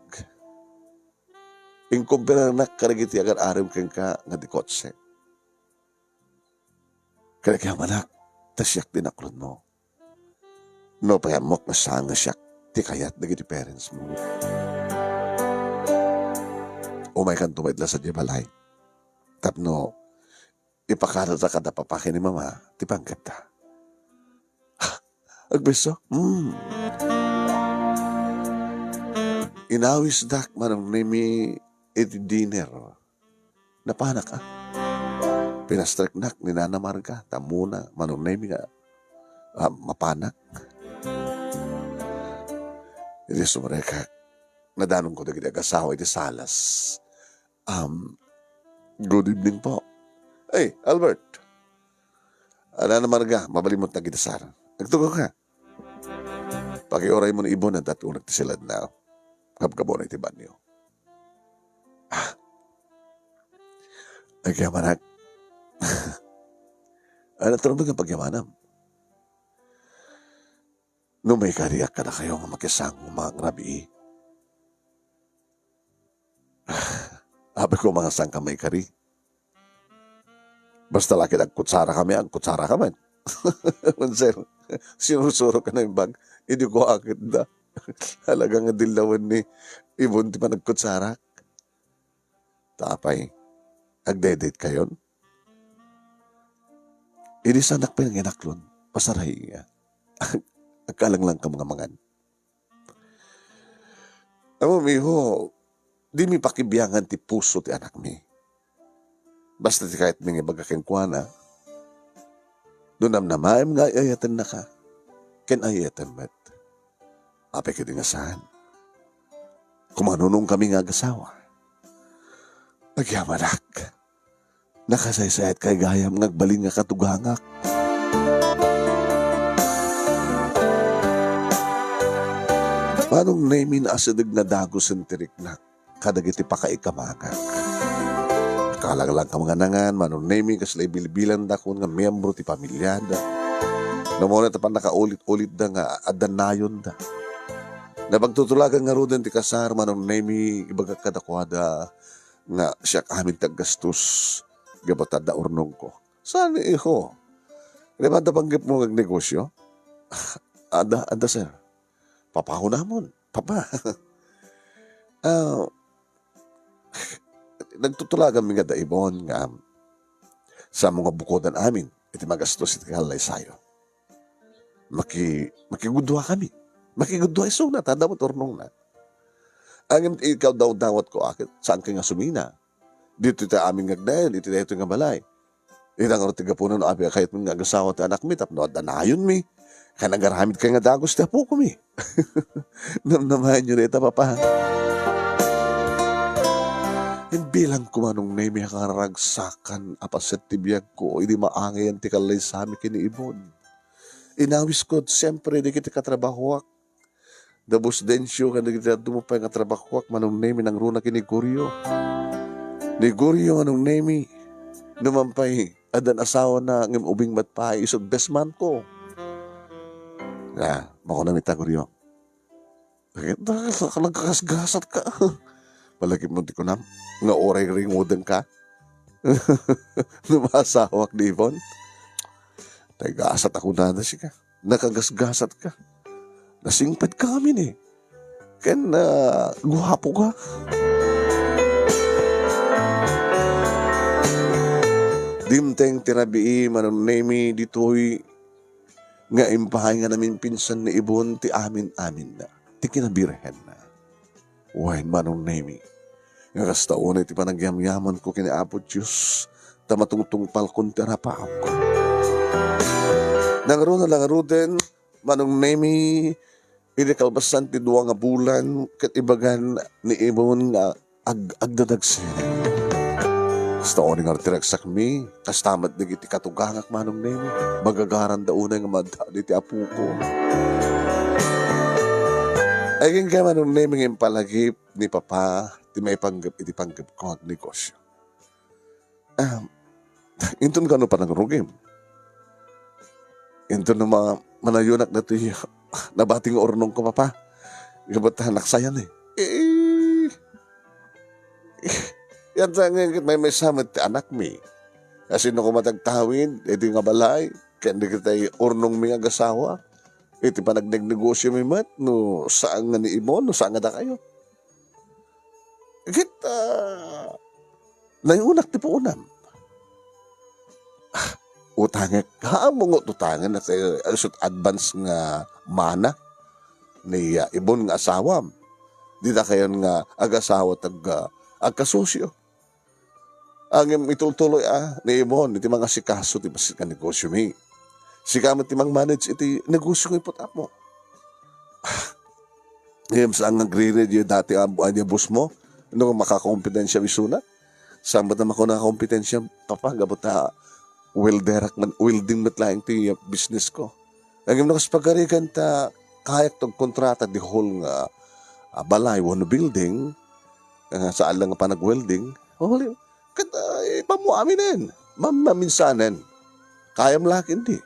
Inkumpiranak kadagiti agar-arem kenka nga di kotse. Ket agyamanak, ta siak ti naklonmo. Nupay ammok nga saan nga siak ti kayat dagiti parents mo. Umaykanto met la sadiay balay tapno ipakadata kada Papa ken ni Mama ti panggepda. Agbeso? Hmm. Inawisdak manong Nemi iti dinner. Napanak, a. Pinastreknak ni Nana Marga, ta ammona manong Nemi nga, a, mapanak. Idi sumrekak, nadanonko dagiti agasawa iti salas. Um, good evening po. Hey, Albert. A, Nana Marga, mabalinmo ti agidasar. Agtugaw ka. Pakiuray mo ni Ibon, adda ti uleg ti siladna. Gabgabuna iti banyo. Ah. Agyamanak. Ania ti rumbeng nga pagyamanam? No maikariak kadakayo nga makisango mangrabii. Apay ko, mangasanka maikari. Basta la ket agkutsara kami, agkutsara ka met. Sir, sinursurok a naimbag, idi ko aketda. Talaga nga dillawen ni Ibon ti panagkutsarak. Ta apay, agdedate kayon? Idi saanak pay nga inaklon, pasarayka. Agkalanglangkam nga mangan. Ammom, iho, dimi pakibiangan ti puso ti anakmi. Basta ti kayatmi nga ibaga kenkuana, no namnamaem nga ay-ayatennaka, ken ay-ayatem met. Apay ketdi nga saan? Kumanunongkami nga agasawa. Agyamanak. Nakasaysayat kay gayam nga agbalin nga katugangak. Manong Nemi, naasideg nga dagusen ti riknak kadagiti pakaikamangak. Kalanglangkam nga nangan, Manong Nemi, kasla ibilbilandakon nga miyembro ti pamiliada. Namuna ta pannakaulit-ulitda nga adda nayonda. Napagtutulagan ngaruden ti kasar, Manong Nemi, ibagak kadakuada nga siak amin ti aggastos gapu ta adda urnongko. Saan, iho? Di ba adda panggepmo nga agnegosyo? Adda, adda, sir. Papakunamon, Papa. Ah, nagtutulaganmi nga da Ibon nga, saanmo nga bukodan amin iti magastos iti kallaysayo. Maki-, makigudua kami. Makigudua isuna, ta adda met urnongna. Ngem ikaw dawdawat ko, a, saanka nga sumina. Ditoy ti amin nga agnayon, iti daytoy nga balay. Ita ngarud ti gapunan no apay a kayatmi nga agasawa ti anakmi tapno adda nayonmi. Ken agaramidka nga dagus ti apokomi. Namnamaenyo dayta, Papa. Imbilangko, Manong Nemi, a kararagsakan a paset ti biagko idi maangayan ti kallaysami ken ni Ibon. Inawisko siempre dagiti katrabahoak. Da Boss Dencio ken dagiti dadduma pay nga trabahoak, Manong Nemi, nangruna ken ni Gorio. Ni Gorio, Manong Nemi, numan pay addan asawana ngem ubing met pay, isu ti best man ko. Ah, makunam ita, Gorio. Nagkakasgasat ka. Malagipmo ti kunam nga uray ringudenka no maasawak ni Ibon. Tay gasat a kunada sika. Nakagasgasat ka. Nasingpet ka amin, e. Ken, ah, guapo ka. Dimteng ti rabii, Manong Nemi, ditoy nga impaay nga namimpinsan ni Ibon ti amin-aminna, ti kinabirhenna. Wen, Manong Nemi, nga kasta unay ti panagyamyamanko ken ni Apo Dios, ta matungtungpalkon ti arapaapko. Nangruna la ngaruden, Manong Nemi, idi kalpasan ti dua nga bulan, ket ibagan ni Ibon nga ag-, agdadagsenen. Kasta unay nga ti ragsakmi, kasta met dagiti katugangak, Manong Nemi. Magagaranda unay nga madda diti apoko. Ay, kenka, Manong Nemi, nga impalagip ni Papa ti maipanggep iti panggepko nga agnegosyo. Ah, inton kano panagrugim? Inton no ma-, manayonak datoy nabati nga urnongko, Papa. Gapu ta naksayan, eh. Eh, yan ta nga ket maymaysa met ti anakmi. Kasino koma ti agtawid iti nga balay ken dagiti urnongmi nga agasawa? Iti panagnegnegosyomi met, no saan nga ni Ibon, no saan nga dakayo. Ket, ah, nayonak ti puonam. Ah, utangek. Haan mo nga utangen, at, eh, isut' advance nga mana ni, ah, Ibon nga asawam. Dita kayon nga agasawa ti ag-, ah, agkasusyo. Ngem itultuloy a ni Ibon iti mangasikaso ti bassit nga negosyomi. Sika met ti mangmanage iti negosyo nga iput-apmo. Ngem saan nga agrirediyo dati a, a, a boss mo no makakompetensya isuna? Saan met a makunak a kompetensya, Papa, gapu ta welderak man, welding met laeng ti business ko. Ngem no kas pagarigan ta kayakto agkontrata di hall nga, ah, balay wenno building, ah, saan lang nga panag-welding, huli, ket, ah, ipammo aminen. Mam-, maminsanen. Kayam la ket di.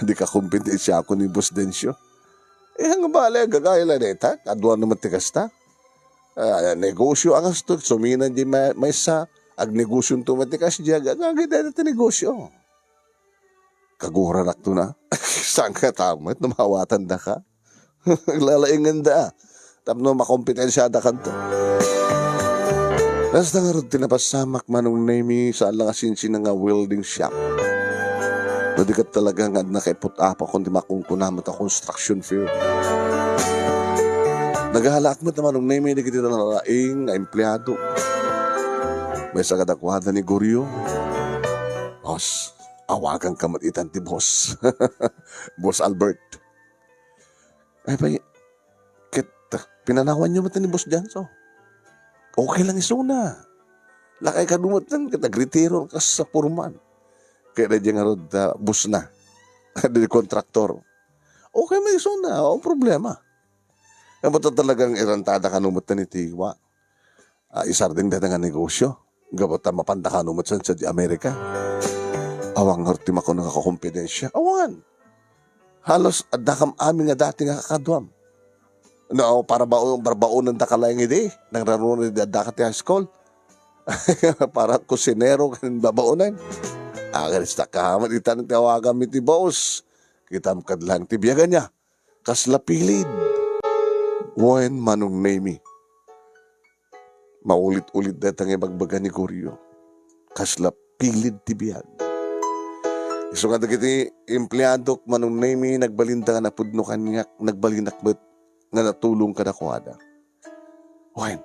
Di ka kompetensya ako ni Boss Dencio. Eh, ang bale, gagay la deta, kaduan naman ti kasta. Ah, negosyo ang asto, sumina di ma-, maysa, agnegosyonto met ti kasdiay, agagay deta ti negosyo. Kaguranak to na. Saan ka tamet no mawatan da ka? Aglalaingan da. Tapno makompetensyada kanto. Kasta ngarud ti napasamak, Manong Nemi, saan lang a sinsina nga welding shop. No di ket talaga nga adda kaiput-apakon ti makunkunam ta construction firm. Nagahalaak met, Manong Nemi, dagiti nalaing nga empleado. Maysa kadakuada ni Goryo. Boss, awaganka met itan ti boss. Boss Albert. Ay, pay, ket, pinanawanyo met ni Boss Janso. Okay lang isuna. Lakay ka dumat lang, ket agretiro kas sa foreman. Kaya na diyan nga rod, ah, boss na. Di kontraktor. Okay man isuna, walang problema. Ang ba't talagang irantada ka numat na ni Tiwa? Ah, isardeng dayta nga negosyo. Gapu ta mapanda kano met sadiay Amerika. Awan ngarud ti makunak a kompetensya. Awan. Halos addakam amin nga dati nga kakaduam. No, para bao-, barbaonandaka laeng idi. Nangraruna idi addaka ti high school. Para kusinero ken babaonan. Agastak ka met itan ti awaganmi ti boss. Kitam kad lang ti biaganna. Kasla pilid. Wen, Manong Nemi. Maulit-ulit dayta nga ibagbaga ni Goryo. Kasla pilid ti biag. Isu nga dagiti empleadok, Manong Nemi, nagbalinda nga napudno kaniak, nagbalinak met nga natulong kadakuada. Wen,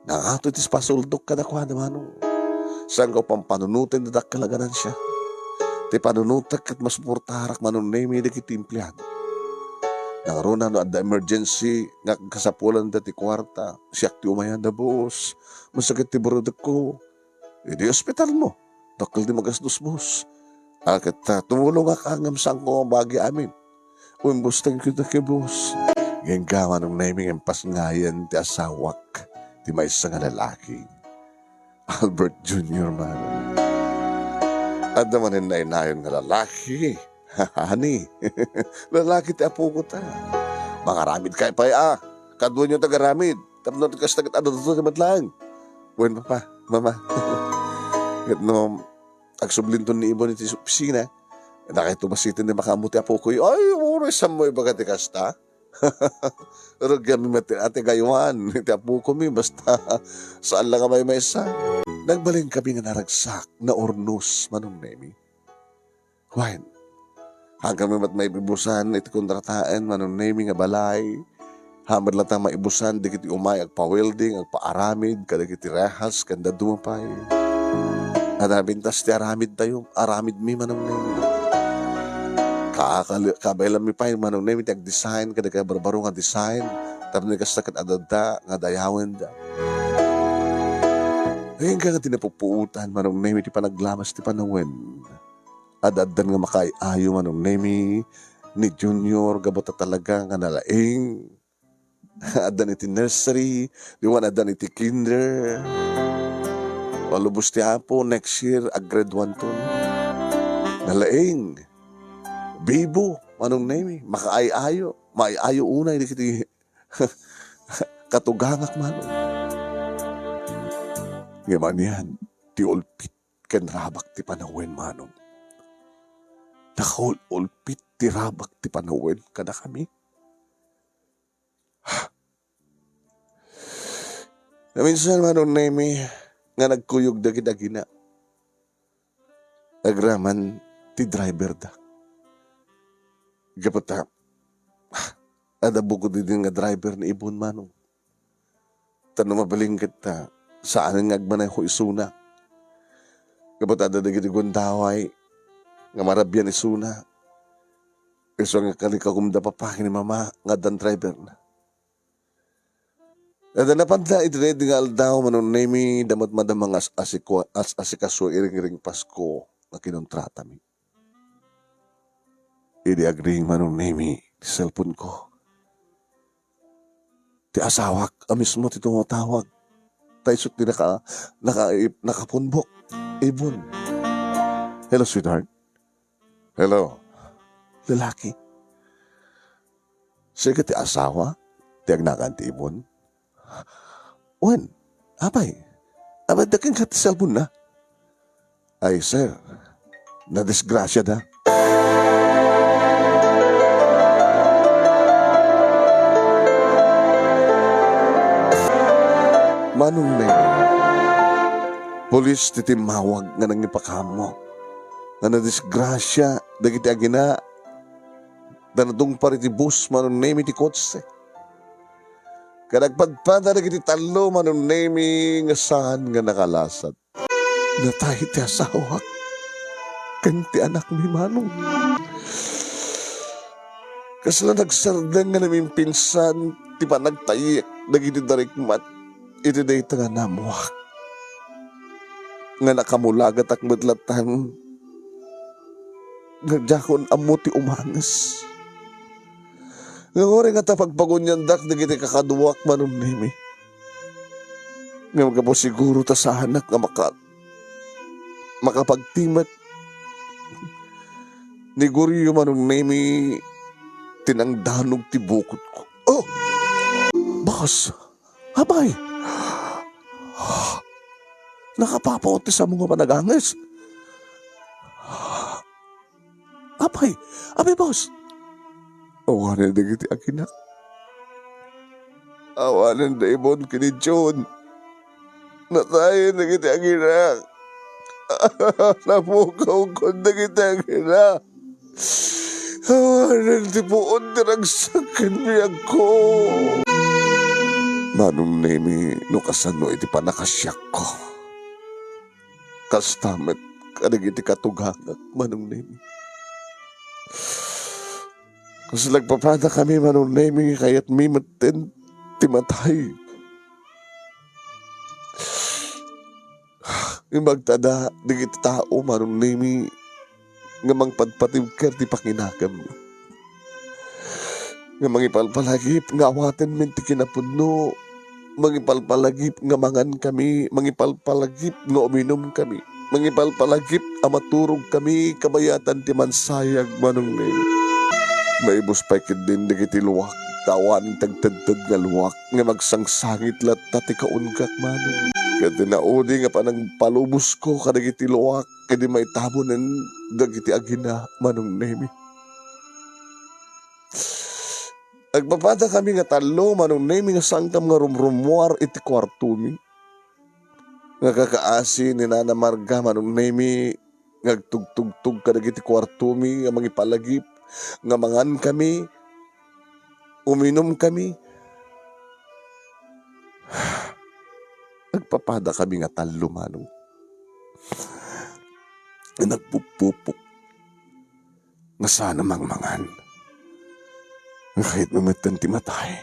nangato ti pasuldok kadakuada, Manong. Saan nga pampanunoten ti dakkel a ganansya. Ti panunotek ket masuportarak, Manong Nemi, dagiti empleado. Nangruna no adda emergency nga kasapulan dati kuarta, siak ti umayan da, boss. Masakit ti burudekko. Idi ospital mo, dakkel ti magastos, boss. A, ket, ah, tumulongak ngem saanko nga bagi amin. Wen, boss, thank you, thank you, boss. Genggawa, Manong Nemi, nga impasngayan ti asawak ti maysa nga lalaki. Albert Junior, Manong. Adda manen nainayon nga lalaki. Honey, lalaki ti apoko ta. Mangaramid kay pay a. Kaduanyo tagaramid. Tapno ti kasta ket adda ti met laeng. Wen, Papa, Mama. Ket no agsublinton ni Ibon iti opisina, dakayto basiten ti makaammo ti apoko. Ay, uray, saan mo ibaga ti kasta? Rugianmi met ti gaywan iti apokomi, basta saan la nga maymaysa. Nagbalinkami nga naragsak, naurnos, Manong Nemi. Wen, hangkami met maibibusan iti kontrataen, Manong Nemi, nga balay. Haan met latta maibusan dagiti umay agpa-welding, agpaaramid kadagiti rehas ken dadduma pay. Adda pintas ti aramidtayo, aramidmi, Manong Nemi. Kakali-, kabaelanmi pay, Manong Nemi, ti agdesign kadagiti barbaro nga design tapno kasta ket adda nga dayawenda. Agingga nga ti napupuotan, Manong Nemi, ti panaglamas ti panawen. Ad-addan nga makaay-ayo, Manong Nemi, ni Junior, gapu ta talaga nga nalaing. Addan iti nursery, diwan addan iti kinder. Palubos ti Apo, next year, ag-grade one ton. Nalaing. Bibo, Manong Nemi, makaay-ayo. Maay-ayo unay, dagiti katugangak, Manong. Ngem anian, ti ulpit ken rabak ti panawen, Manong. Nakaul-ulpit ti rabak ti panawen kadakami. Naminsan, Manong Nemi, nga nagkuyog dagiti agina. Agraman ti driver da. Gapu ta, adda bukod idi nga driver ni Ibon, Manong. Ta no mabalin ket ta, saanen nga agmaneho isuna. Gapu ta adda dagiti gundaway nga marabian isuna. Isu nga kalikakumda papa ken ni mama nga addan driverna. Adda napanda iti daydi nga aldaw, Manong Nemi, da met madama nga as-, asiko-, as-, asikaso iring-iring Pasko nga kinontratami. Idi agring, Manong Nemi, ti cellphone ko, ti asawak a mismo ti tumatawag. Ta isu ti naka-, naka-, nakapunbok. Ibon. Hello, sweetheart. Hello. Lalaki. Sika ti asawa ti agnagan ti Ibon? Wen, apay? Apay, dakin ka ti cellphone na? Ay, sir, nadisgrasya da. Manong Neng, pulis ti timmawag nga nangipakaammo nga nadisgrasya dagiti agina da natungpar iti bus, Manong Nemi, ti kotse. Ket agpadpada dagiti tallo, Manong Nemi, nga saan nga nakalasat. Natay ti asawak ken ti anakmi, Manong. Kasla nagsardeng nga namimpinsan ti panagtayyek dagiti darikmat iti dayta nga naammoak nga nakamulagatak met latan nga diakon ammo ti umanges. Nga uray nga ta pagpaguniandak dagiti kakaduak, Manong Nemi, nga gapu siguro ta saanak nga maka-, makapagtimek ni Gorio, Manong Nemi, ti nangdanog ti bukotko. Oh! Boss! Apay! Nakapapaot ti samo nga panaganges. Apay! Apay, boss! Awanen dagiti aginak. Awanen da Ibon ken ni Jun. Natayen dagiti aginak. Napukawkon dagiti aginak. Awanen ti puon ti ragsak ken biagko. Manong Nemi, no kasano iti pannakasiakko, kasta met kadagiti katugangak, Manong Nemi. Kas nagpapadakami, Manong Nemi, nga kayatmi metten ti matay. Ngem agtada dagiti tao, Manong Nemi, nga mangpadpatibker ti panginakemmi. Nga mangipalpalagip nga awatenmi ti kinapudno, mangipalpalagip nga mangankami, mangipalpalagip nga uminumkami, mangipalpalagip a maturogkami kabayatan ti mansayag, Manong Nemi. Maibus pay ketdin dagiti luak, ta awanen ti agtedted nga luak nga magsangsangit latta ti kaungak, Manong. Ket ti naudi nga panangpalubosko kadagiti luak, idi maitamonen dagiti agina, Manong Nemi. Agpapadakami nga tallo, Manong Nemi, nga saankam nga rumrummuar iti kuartomi. Nga kakaasi ni Nana Marga, Manong Nemi, nga agtugtugtog kadagiti kuartomi nga mangipalagip, nga mangankami, uminumkami. Agpapadakami nga tallo, Manong. Nga nagpupupok nga saan a mangmangan. Nga kayatmi metten ti matay.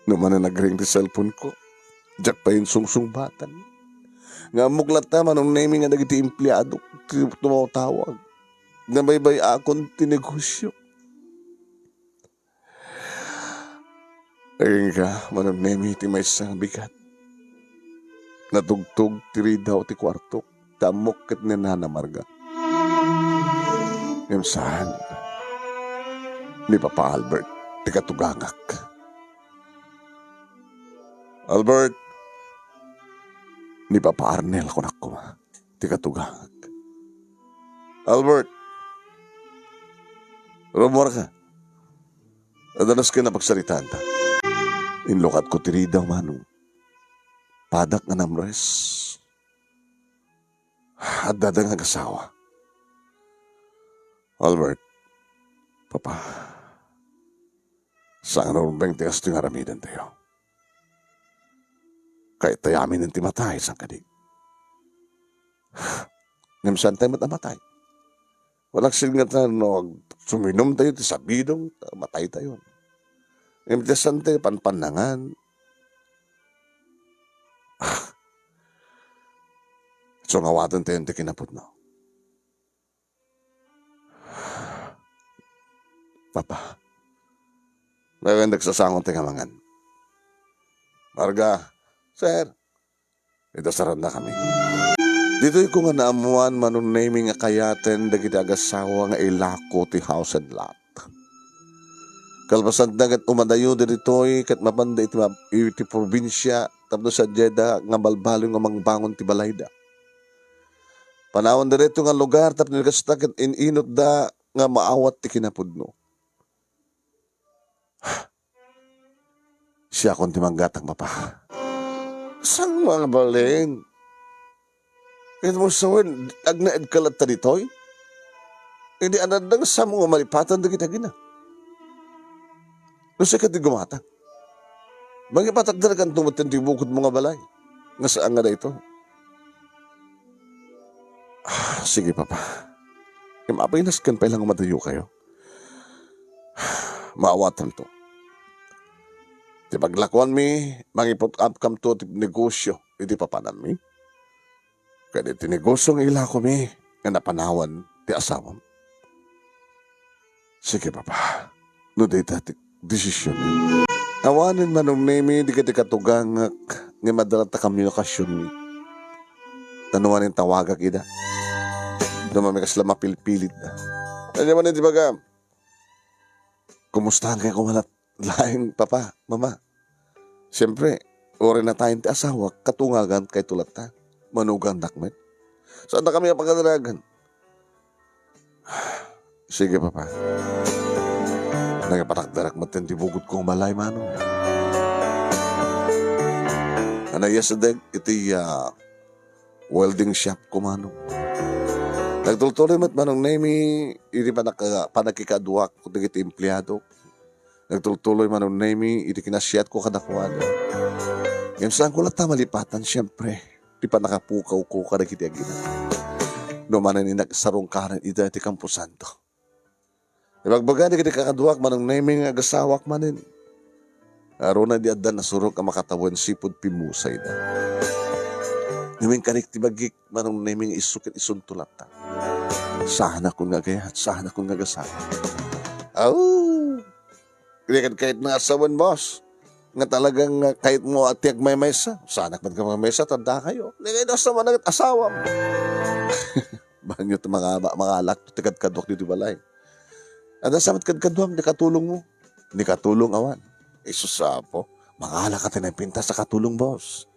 No manen agring ti cellphone ko, Diak pay insungsungbatan nga ammok latta, Manong Nemi, nga dagiti empleadok ti tumatawag. Nabaybay-akon ti negosio. Agingga, Manong Nemi, ti maysa nga bigat. Natugtog ti ridaw ti kuartok. Ta ammok ket ni Nana Marga. Ngem saan, ni Papa Albert ti katugangak. Albert, ni Papa Arnel, kunak koma, ti katugangak. Albert, rummuarka. Adda nasken a pagsaritaanta. Inlukatko ti ridaw, Manong. Padak nga namres. Addada nga agasawa. Albert, Papa, saan nga rumbeng ti kastoy nga aramidantayo. Kayatyo aminen ti matay, saan kadi? Ngem saantayo met a matay. Walaksid ngata no ag-, suminumtayo ti sabidong, ta mataytayo. Ngem ti saantayo panpannangan, ah, isu nga awatentayon ti kinapudno. Papa, nagandak sasangon ti nga mangan. Marga, sir, ita sarannakami. Ditoy ko nga naammuan, Manong Nemi, nga kayaten dagiti agasawa nga ilako ti house and lot. Kalpasanda ket umadayo ditoy ket mapanda iti mab-, iti probinsia tapno sadiayda nga balbaliw nga mangbangon ti balayda. Panawanda daytoy nga lugar tapno kasta ket in-inutda nga maawat ti kinapudno. Siakon ti manggatang, Papa. Saan nga balin? Ket mo sawen, agnaedka latta ditoy? Idi adda nga samo nga malipatan dagiti agina. No sika ti gumatang, mangipatakderkanto met ti bukod mo nga balay, nga saan nga daytoy. Ah, sige, Papa. Ngem apay nasken pay lang umadayokayo. Maawatanto. Ti paglakuanmi, mangiput-apkamto ti negosio iti papananmi. Ket iti negosio nga ilakomi nga napanawan ti asawam. Sige, Papa. No dayta ti desisionmi. Awanen, Manong Nemi, dagiti katugangak nga madala ta komunikasionmi. Ta no manen tawagak ida. No manen kasla mapilpilitda. Ania manen ti bagam? Kumusta nga kumalat? Laeng, Papa, Mama. Siempre, uray natayen ti asawak, katungagan kayto latta. Manugandak met. Saantakami a pakadaragan. Sige, Papa. Nangipatakderak met ti bukod kong balay, Manong. Ania, sadeg iti, ah, welding shop ko, Manong. Nagtultuloy met, Manong Nemi, iti panaka-, panagkikaduak dagiti empleado. Nagtultuloy, Manong Nemi, iti kinasiatko kadakuada. Ngem saanko latta malipatan, siempre, ti pannakapukawko kadagiti agina. No manen inagsarungkaran ida ti kamposanto. Ibagbaga dagiti kakaduak, Manong Nemi, nga agasawak manen. Aruna di adda nasurok a makatawen sipud pimmusayda. Ngem inkarik ti bagik, Manong Nemi, nga isu ket isunto latta. Saanakon nga agayat, saanakon nga agasawa. Aw! Di ket kayat nga asawen, boss. Nga talagang, ah, kayat mo a ti agmaymaysa. Saanak met nga agmaymaysa, tanda kayo. Di kayo asawa na asawam. Banyo ti manga-, ma-, mangalak ti kadkaduak ditoy balay. Adda sa met kadkaduam, ti katulong mo. Ni katulong awan. Isus, apo. Mangalak ka ti naipintas a katulong, boss.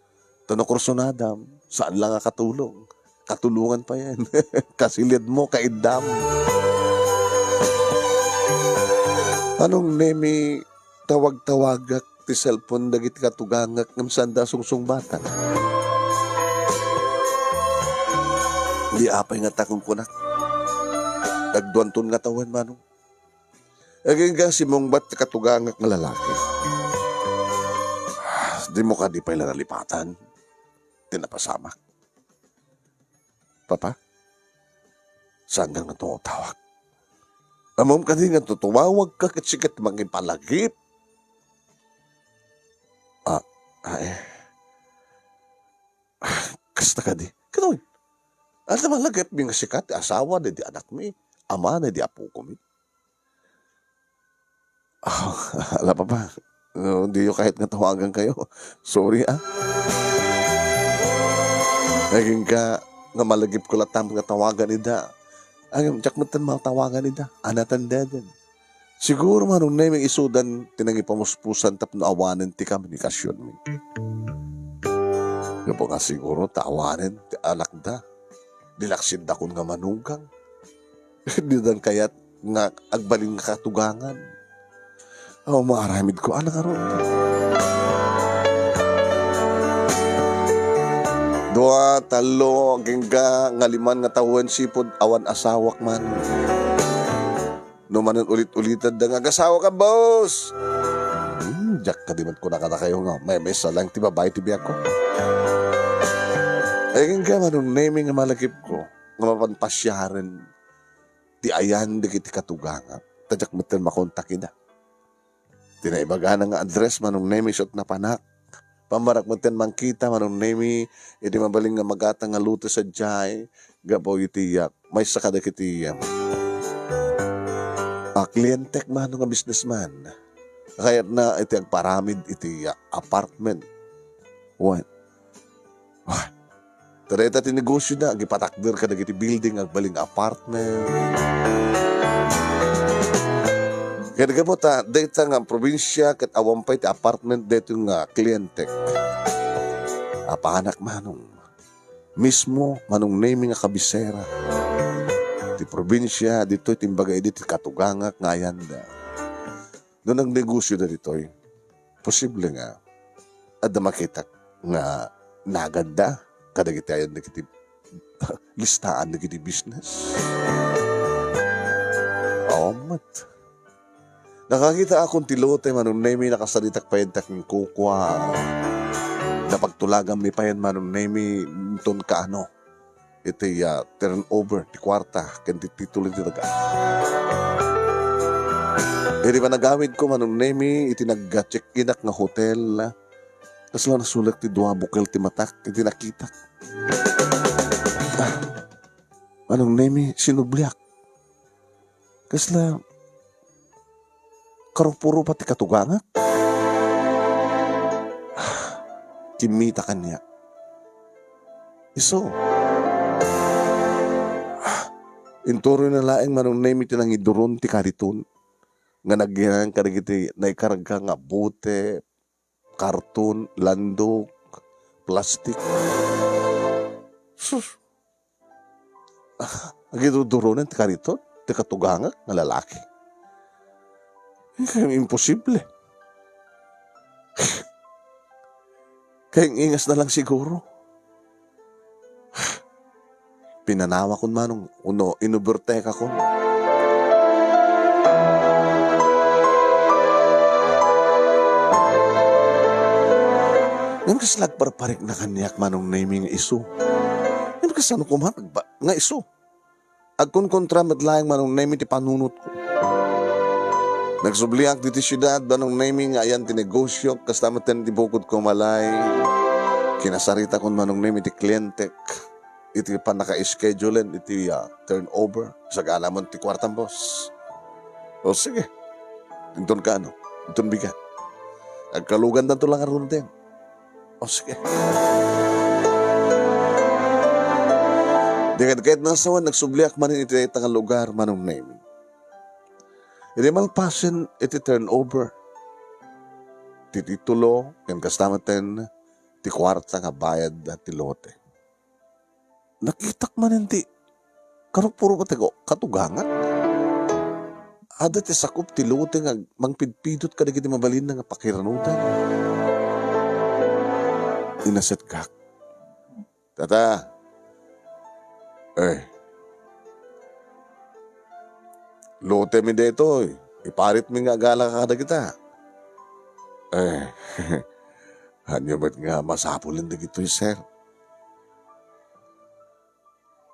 Ta no kursunadam, saan lang a katulong. Katulongan pa yan. Kasilied mo, kaiddam. Manong Nemi, tawag-tawagak ti cellphone dagiti katugangak ngem saanda sungsungbatan. Di apay nga ta kunkunak. Agduanton nga tawen, Manong. Agingga simungbat ti katugangak nga lalaki. Dimo kadi pay la nalipatan ti napasamak? Papa, saan nga tumawag? Ammom kadi nga tumawag ka ket sika ti mangipalagip? Ah, ah, eh. Ta kadi, katoy. Ania ti malagipmi nga sika ti asawa daydi anakmi, ama daydi apokomi? Ah, ala, Papa. No, diyo kayat nga tawagan kayo. Sorry, ah. Agingga nga malagipko latta nga tawagan ida. Ay, diak met matawagan ida. Ania ti andeden? Siguro, Manong Nemi, isudan ti nangipamuspusan tapno awanen ti komunikasionmi. Gapu nga siguro ta awanen ti anakda. Di laksiddakon nga manugang. Didan kayat nga agbalin nga katugangan. Aw, maaramidko, ania ngarud? Dua, tallo, agingga, nga liman nga tawen sipud, awan asawak man. No manen ulit-ulitan da nga, "Agasawa ka, boss!" Hmm, diak kadi met kuna kadakayo nga, "Maymaysa lang ti babai ti biagko." Agingga, Manong Nemi, nga malagipko, nga mapan pasiaren ti ayan dagiti katugangak, ta diak metten makontak ida. Ti naibagana nga address, Manong Nemi, isu ti napanak. Pammarak metten mangkita, Manong Nemi, iti mabalin nga magatang nga lote sadiay, gapu iti yak, maysa kadagiti, em, a, klientek, Manong, a businessman. Kayatna iti agparamid iti, a, apartment. Wen, Wah, ta dayta ti negosioda, agipatakder kadagiti building, agbalin nga apartment. Ket gapu ta dayta nga probinsia ket awan pay ti apartment daytoy nga klientek. Apanak, Manong. Mismo Manong Nemi nga kabisera ti probinsia, ditoy ti imbaga idi ti katugangak nga ayanda. No nagnegosioda ditoy, posible nga adda makitak nga naganda kadagiti ayan dagiti listaan dagiti business. Awan met. Nakakitaakon ti lote, Manong Nemi, nakasaritak payen ta ken kukua. Napagtulaganmi payen, Manong Nemi, inton kaano iti, ah, turnover ti kuarta ken ti titulo ti daga. Idi panagawidko, Manong Nemi, iti nag-check-inak nga hotel, kasla nasulek ti dua bukel ti matak iti nakitak. Ah, Manong Nemi, sinubliak. Kasla karupuro pay ti katugangak. Kimmita kaniak. Isu. Inturoyna laeng, Manong Nemi, ti nangiduron ti kariton nga nagyanan kadagiti naikarga nga bote, karton, landok, plastik. Sus! Agiduduronen ti kariton ti katugangak nga lalaki. Imposible. Kaing-ingasna lang siguro. Pinanawakon, Manong, wenno inubertekakon. Ngem kasla agparparikna kaniak, Manong Nemi, nga isu. Ngem kasano koma agba-, nga isu? Agkonkontra met laeng, Manong Nemi, ti panunotko. Nagsubliak ditoy siudad, Manong Nemi, nga ayan ti negosiok, kasta met ti bukodko a balay. Kinasaritakon, Manong Nemi, ti klientek iti pannaka-schedulen iti, ah, turnover. Sagana met ti kuartam, boss. O, sige. Inton kaano? Inton bigat. Agkalugandanto la ngaruden. O, sige. Di ket ket nasawen, nagsubliak manen iti dayta nga lugar, Manong Nemi. Idi malpasen iti turnover, ti titulo, ken kasta met ti kuarta nga bayad ti lote. Nakitak manen ti karupuro ti katugangak. Adda ti sakup ti lote nga mangpidpidot kadagiti mabalinna nga pakiranudan. Inasetkak. Tata. Eh. Lotemi daytoy. Iparitmi nga agala kadagita. Eh. Ania met nga masapulen dagitoy, sir?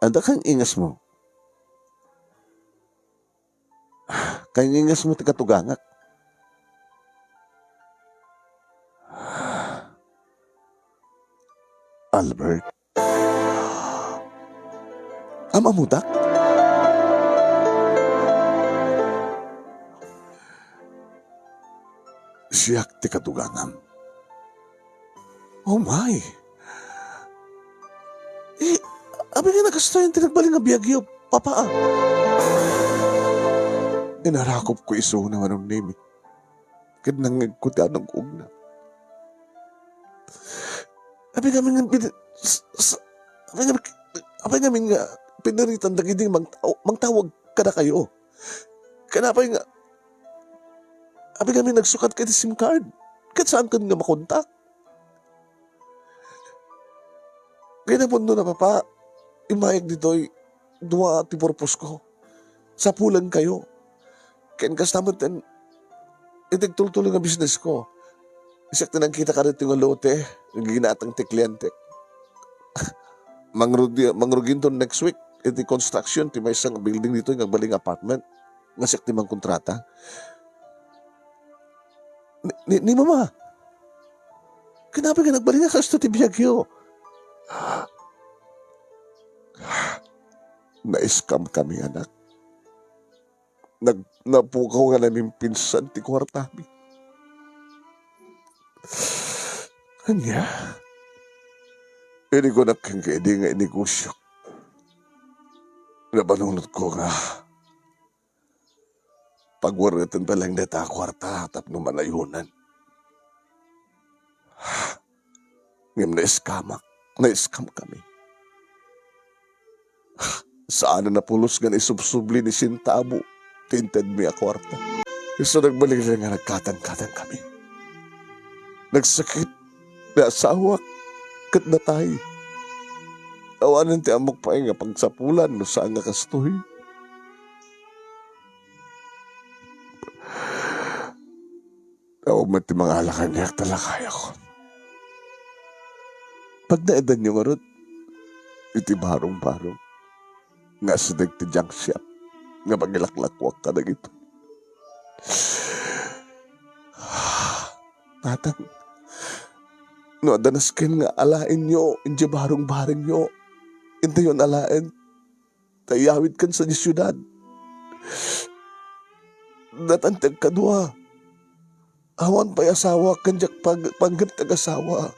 Adda kaing-ingasmo? Kaing-ingasmo ti katugangak? Albert? Ammodak? Siak ti katugangam. Oh my! Eh, apay nga nakastoy ti nagbalin nga biagyo, Papa? Inarakopko isuna, Manong Nemi. Ket nangngegko ti anug-ugna. Apay ngamin nga pin-, s-, s-, apay ngamin, apay ngamin nga piniritan dagidi mangtaw-, mangtawag kadakayo? Ken apay nga, apay ngamin nagsukat ka iti SIM card? Ket saankan nga makontak? Kinapudno na, Papa, immayag ditoy, dua ti purpose ko. Sapulankayo. Ken kasta met ten, iti agtultuloy nga business ko. Siak ti nagkita kadagiti nga lote, nga ginatang ti kliente. Mangrudi-, mangruginton next week iti construction ti maysa nga building ditoy nga agbalin nga apartment nga siak ti mangkontrata. Ni, ni, ni Mama, ken apay nga nagbalin nga kasto ti biagyo? Na-scam kami, anak. Nag-, napukaw nga namimpinsan ti kuartami. Ania? Idi kunak kenka idi nga inegosiok, napanunotko nga pagwareten pa lang dayta a kuarta tapno manayonan. Ngem na-scamak, na-scam kami. Saan a napulos nga naisubsubli ni sentabo ti intedmi a kuarta. Isu nagbalin nga nagkatangkatang kami. Nagsakit ti asawak ket natay. Awanen ti ammok pay nga pagsapulan no saan nga kastoy. Awan met ti mangala kaniak, talakayakon. Pagnaedanyo ngarud iti barong-barong nga asideg ti junk shop nga pangilaklakuak kadagito. Tatang, no adda nasken nga alaenyo idiay barong-barongyo, intayon alaen ta iyawidkan sadiay siudad. Datan ti agkadua, awan pay asawa ken diak pag-, panggep ti agasawa.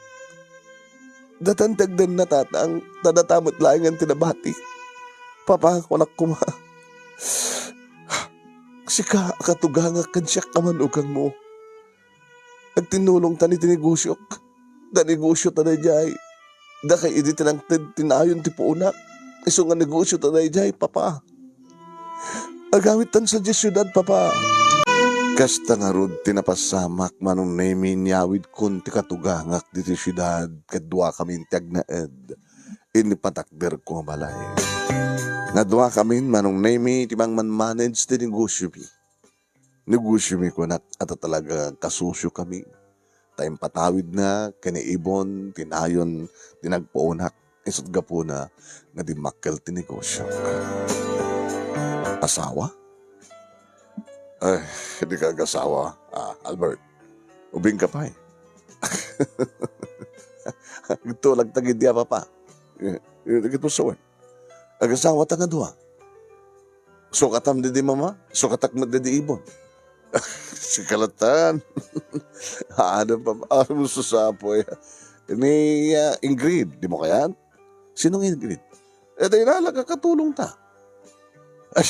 Datan ti agdenna, Tatang, ta data met laengen ti nabati. Papa, kunak koma, sika a katugangak ken siak a manugangmo. Agtinnulongtan iti negosiok. Da negosio ta daydiay. Dakay idi ti nangted ti nayon ti puonak. Isu nga negosio ta daydiay, Papa. Agawidtan sadiay siudad, Papa. Kasta ngarud ti napasamak, Manong Nemi, inyawidkon ti katugangak ditoy siudad ket duakamin ti agnaed iti patakderko a balay. Nga duakamin, Manong Nemi, ti mangmanmanage ti negosiomi. Negosiomi, kunak, a ta talaga kasosiokami. Ta impatawidna ken ni Ibon ti nayon ti nagpuonak, isut' gapuna nga dimmakkel ti negosiok. Asawa? Ay, dika agasawa, ah, Albert. Ubingka pay. Agtulagta ketdi a, Papa. Eh, eh, dagitoy sawen. Agasawata nga dua. Sukatam didi Mama, sukatak met didi Ibon. Sika latta. Ano pa, ano mo susapoy? Ni, ah, Ingrid, dimo kayat? Sino nga Ingrid? Eh, dayta la kakatulongta. Ay,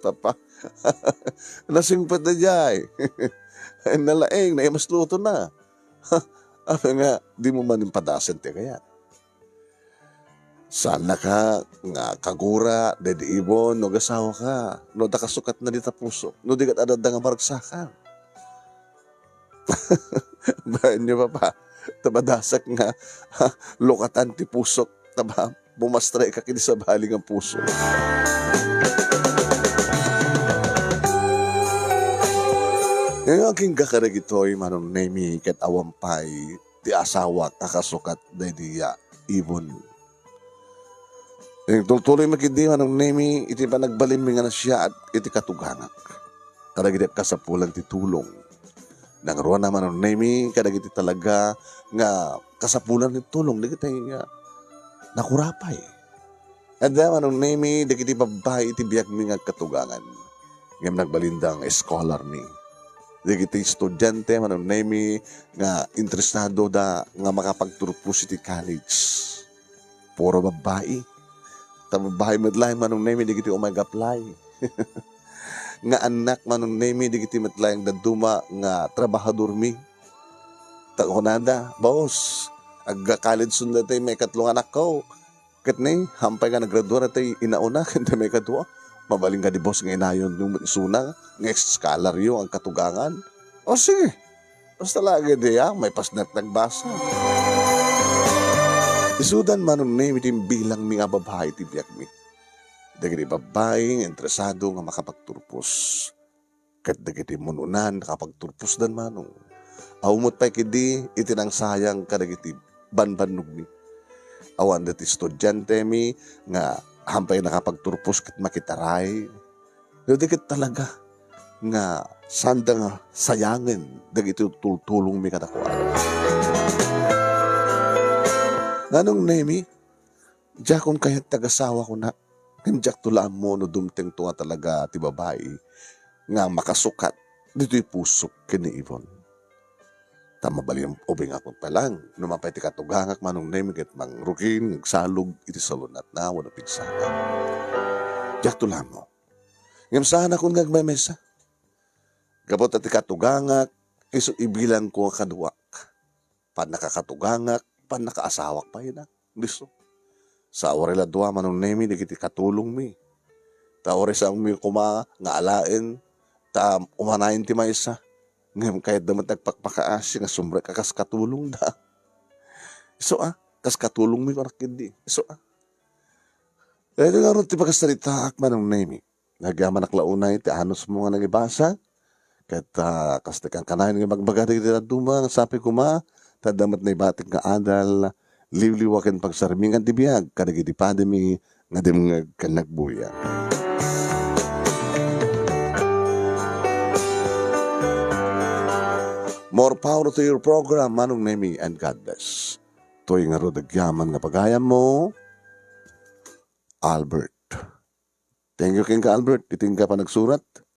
Papa. Nasingpet daydiay. Nalaing, naimaslutona. Apay nga, dimo man impadasen ti kayat? Saannaka nga kagura daydi Ibon no agasawaka, no adda kasukatna dita pusok, no di ket adda nga maragsakan. Baenyo, Papa, ta madasak nga, ha, lukatan ti pusok, ta ba, bumastrayka iti sabali nga puso. Ngem agingga kadagitoy, Manong Nemi, ket awan pay ti asawak a kasukat daydi a Ibon. Nagtultuloy met ketdi, Manong Nemi, iti panagbalinmi nga nasayaat iti katugangak kadagiti kasapulan ti tulong. Nangruana, Manong Nemi, kadagiti talaga nga kasapulan ti tulong dagiti, ah, nakurapay. Adda, Manong Nemi, dagiti babbai iti biagmi nga agkatugangan. Ngem nagbalinda nga scholar mi. Dagiti estudiante, Manong Nemi, nga interesado da nga makapagturpos iti college. Puro babbai. Ta babbai met laeng, Manong Nemi, dagiti umay apply. Nga annak, Manong Nemi, dagiti met laeng dadduma nga trabahador mi. Ta kunada, "Boss, agka-college-on daytoy maikatlo nga anakko." Ket ni, hampay nga naggraduar daytoy inauna, ken daytoy maikadua. Mabalin kadi, boss, nga inayon yo met isuna nga scholar yo nga agkatugangan? O sige, basta lagi diay, ah, maipasnek nagbasa. Isudan, Manong Nemi, ti imbilangmi nga babbai iti biagmi. Dagiti babbai nga interesado nga makapagturpos. Ket dagiti immun-unan, nakapagturposdan, Manong. Awan met pay ketdi iti nangsayang kadagiti banbannogmi. Awan dagiti estudiantemi nga hampay nakapagturpos ket makitaray. No di ket talaga nga saanda nga sayangen dagiti tultulongmi kadakuada. Manong Nemi, diakon kayat ti agasawak, kunak. Ngem diakto la ammo no dumtengto nga talaga ti babbai nga makasukat ditoy pusok ken ni Yvonne. Ta mabalin ubingak met pay laeng no mapay ti katugangak, Manong Nemi, ket mangrugi nga agsalog iti salunatna wenno pigsana. Diakto la ammo. Ngem saanakon nga agmaymaysa. Gapu ta ti katugangak, isu ibilangko nga kaduak. Pannakakatugangak, pannakaasawak pay nak. Disso. Sa uray la dua, Manong Nemi, dagiti katulongmi. Ta uray saanmi koma nga alaen, ta umanayen ti maysa. Ngem kayatda met agpakpakaasi nga sumrek a kas katulongda. Isu a, kas katulongmi kunak ketdi. Isu a. Daytoy ngarud ti pakasaritaak, Manong Nemi. Nagyamanak la unay ti anusmo nga nangibasa. Ket, ah, kas ti kankanayon nga ibagbaga dagiti dadduma nga sapay koma, ta adda met naibatik nga adal, liwliwa ken pagsarmingan ti biag kadagiti padimi nga dimngeg ken nagbuya. More power to your program, Manong Nemi, and God bless. Toy ngarud agyaman nga pagayammo, Albert. Thank you kenka, Albert, iti inka panagsurat.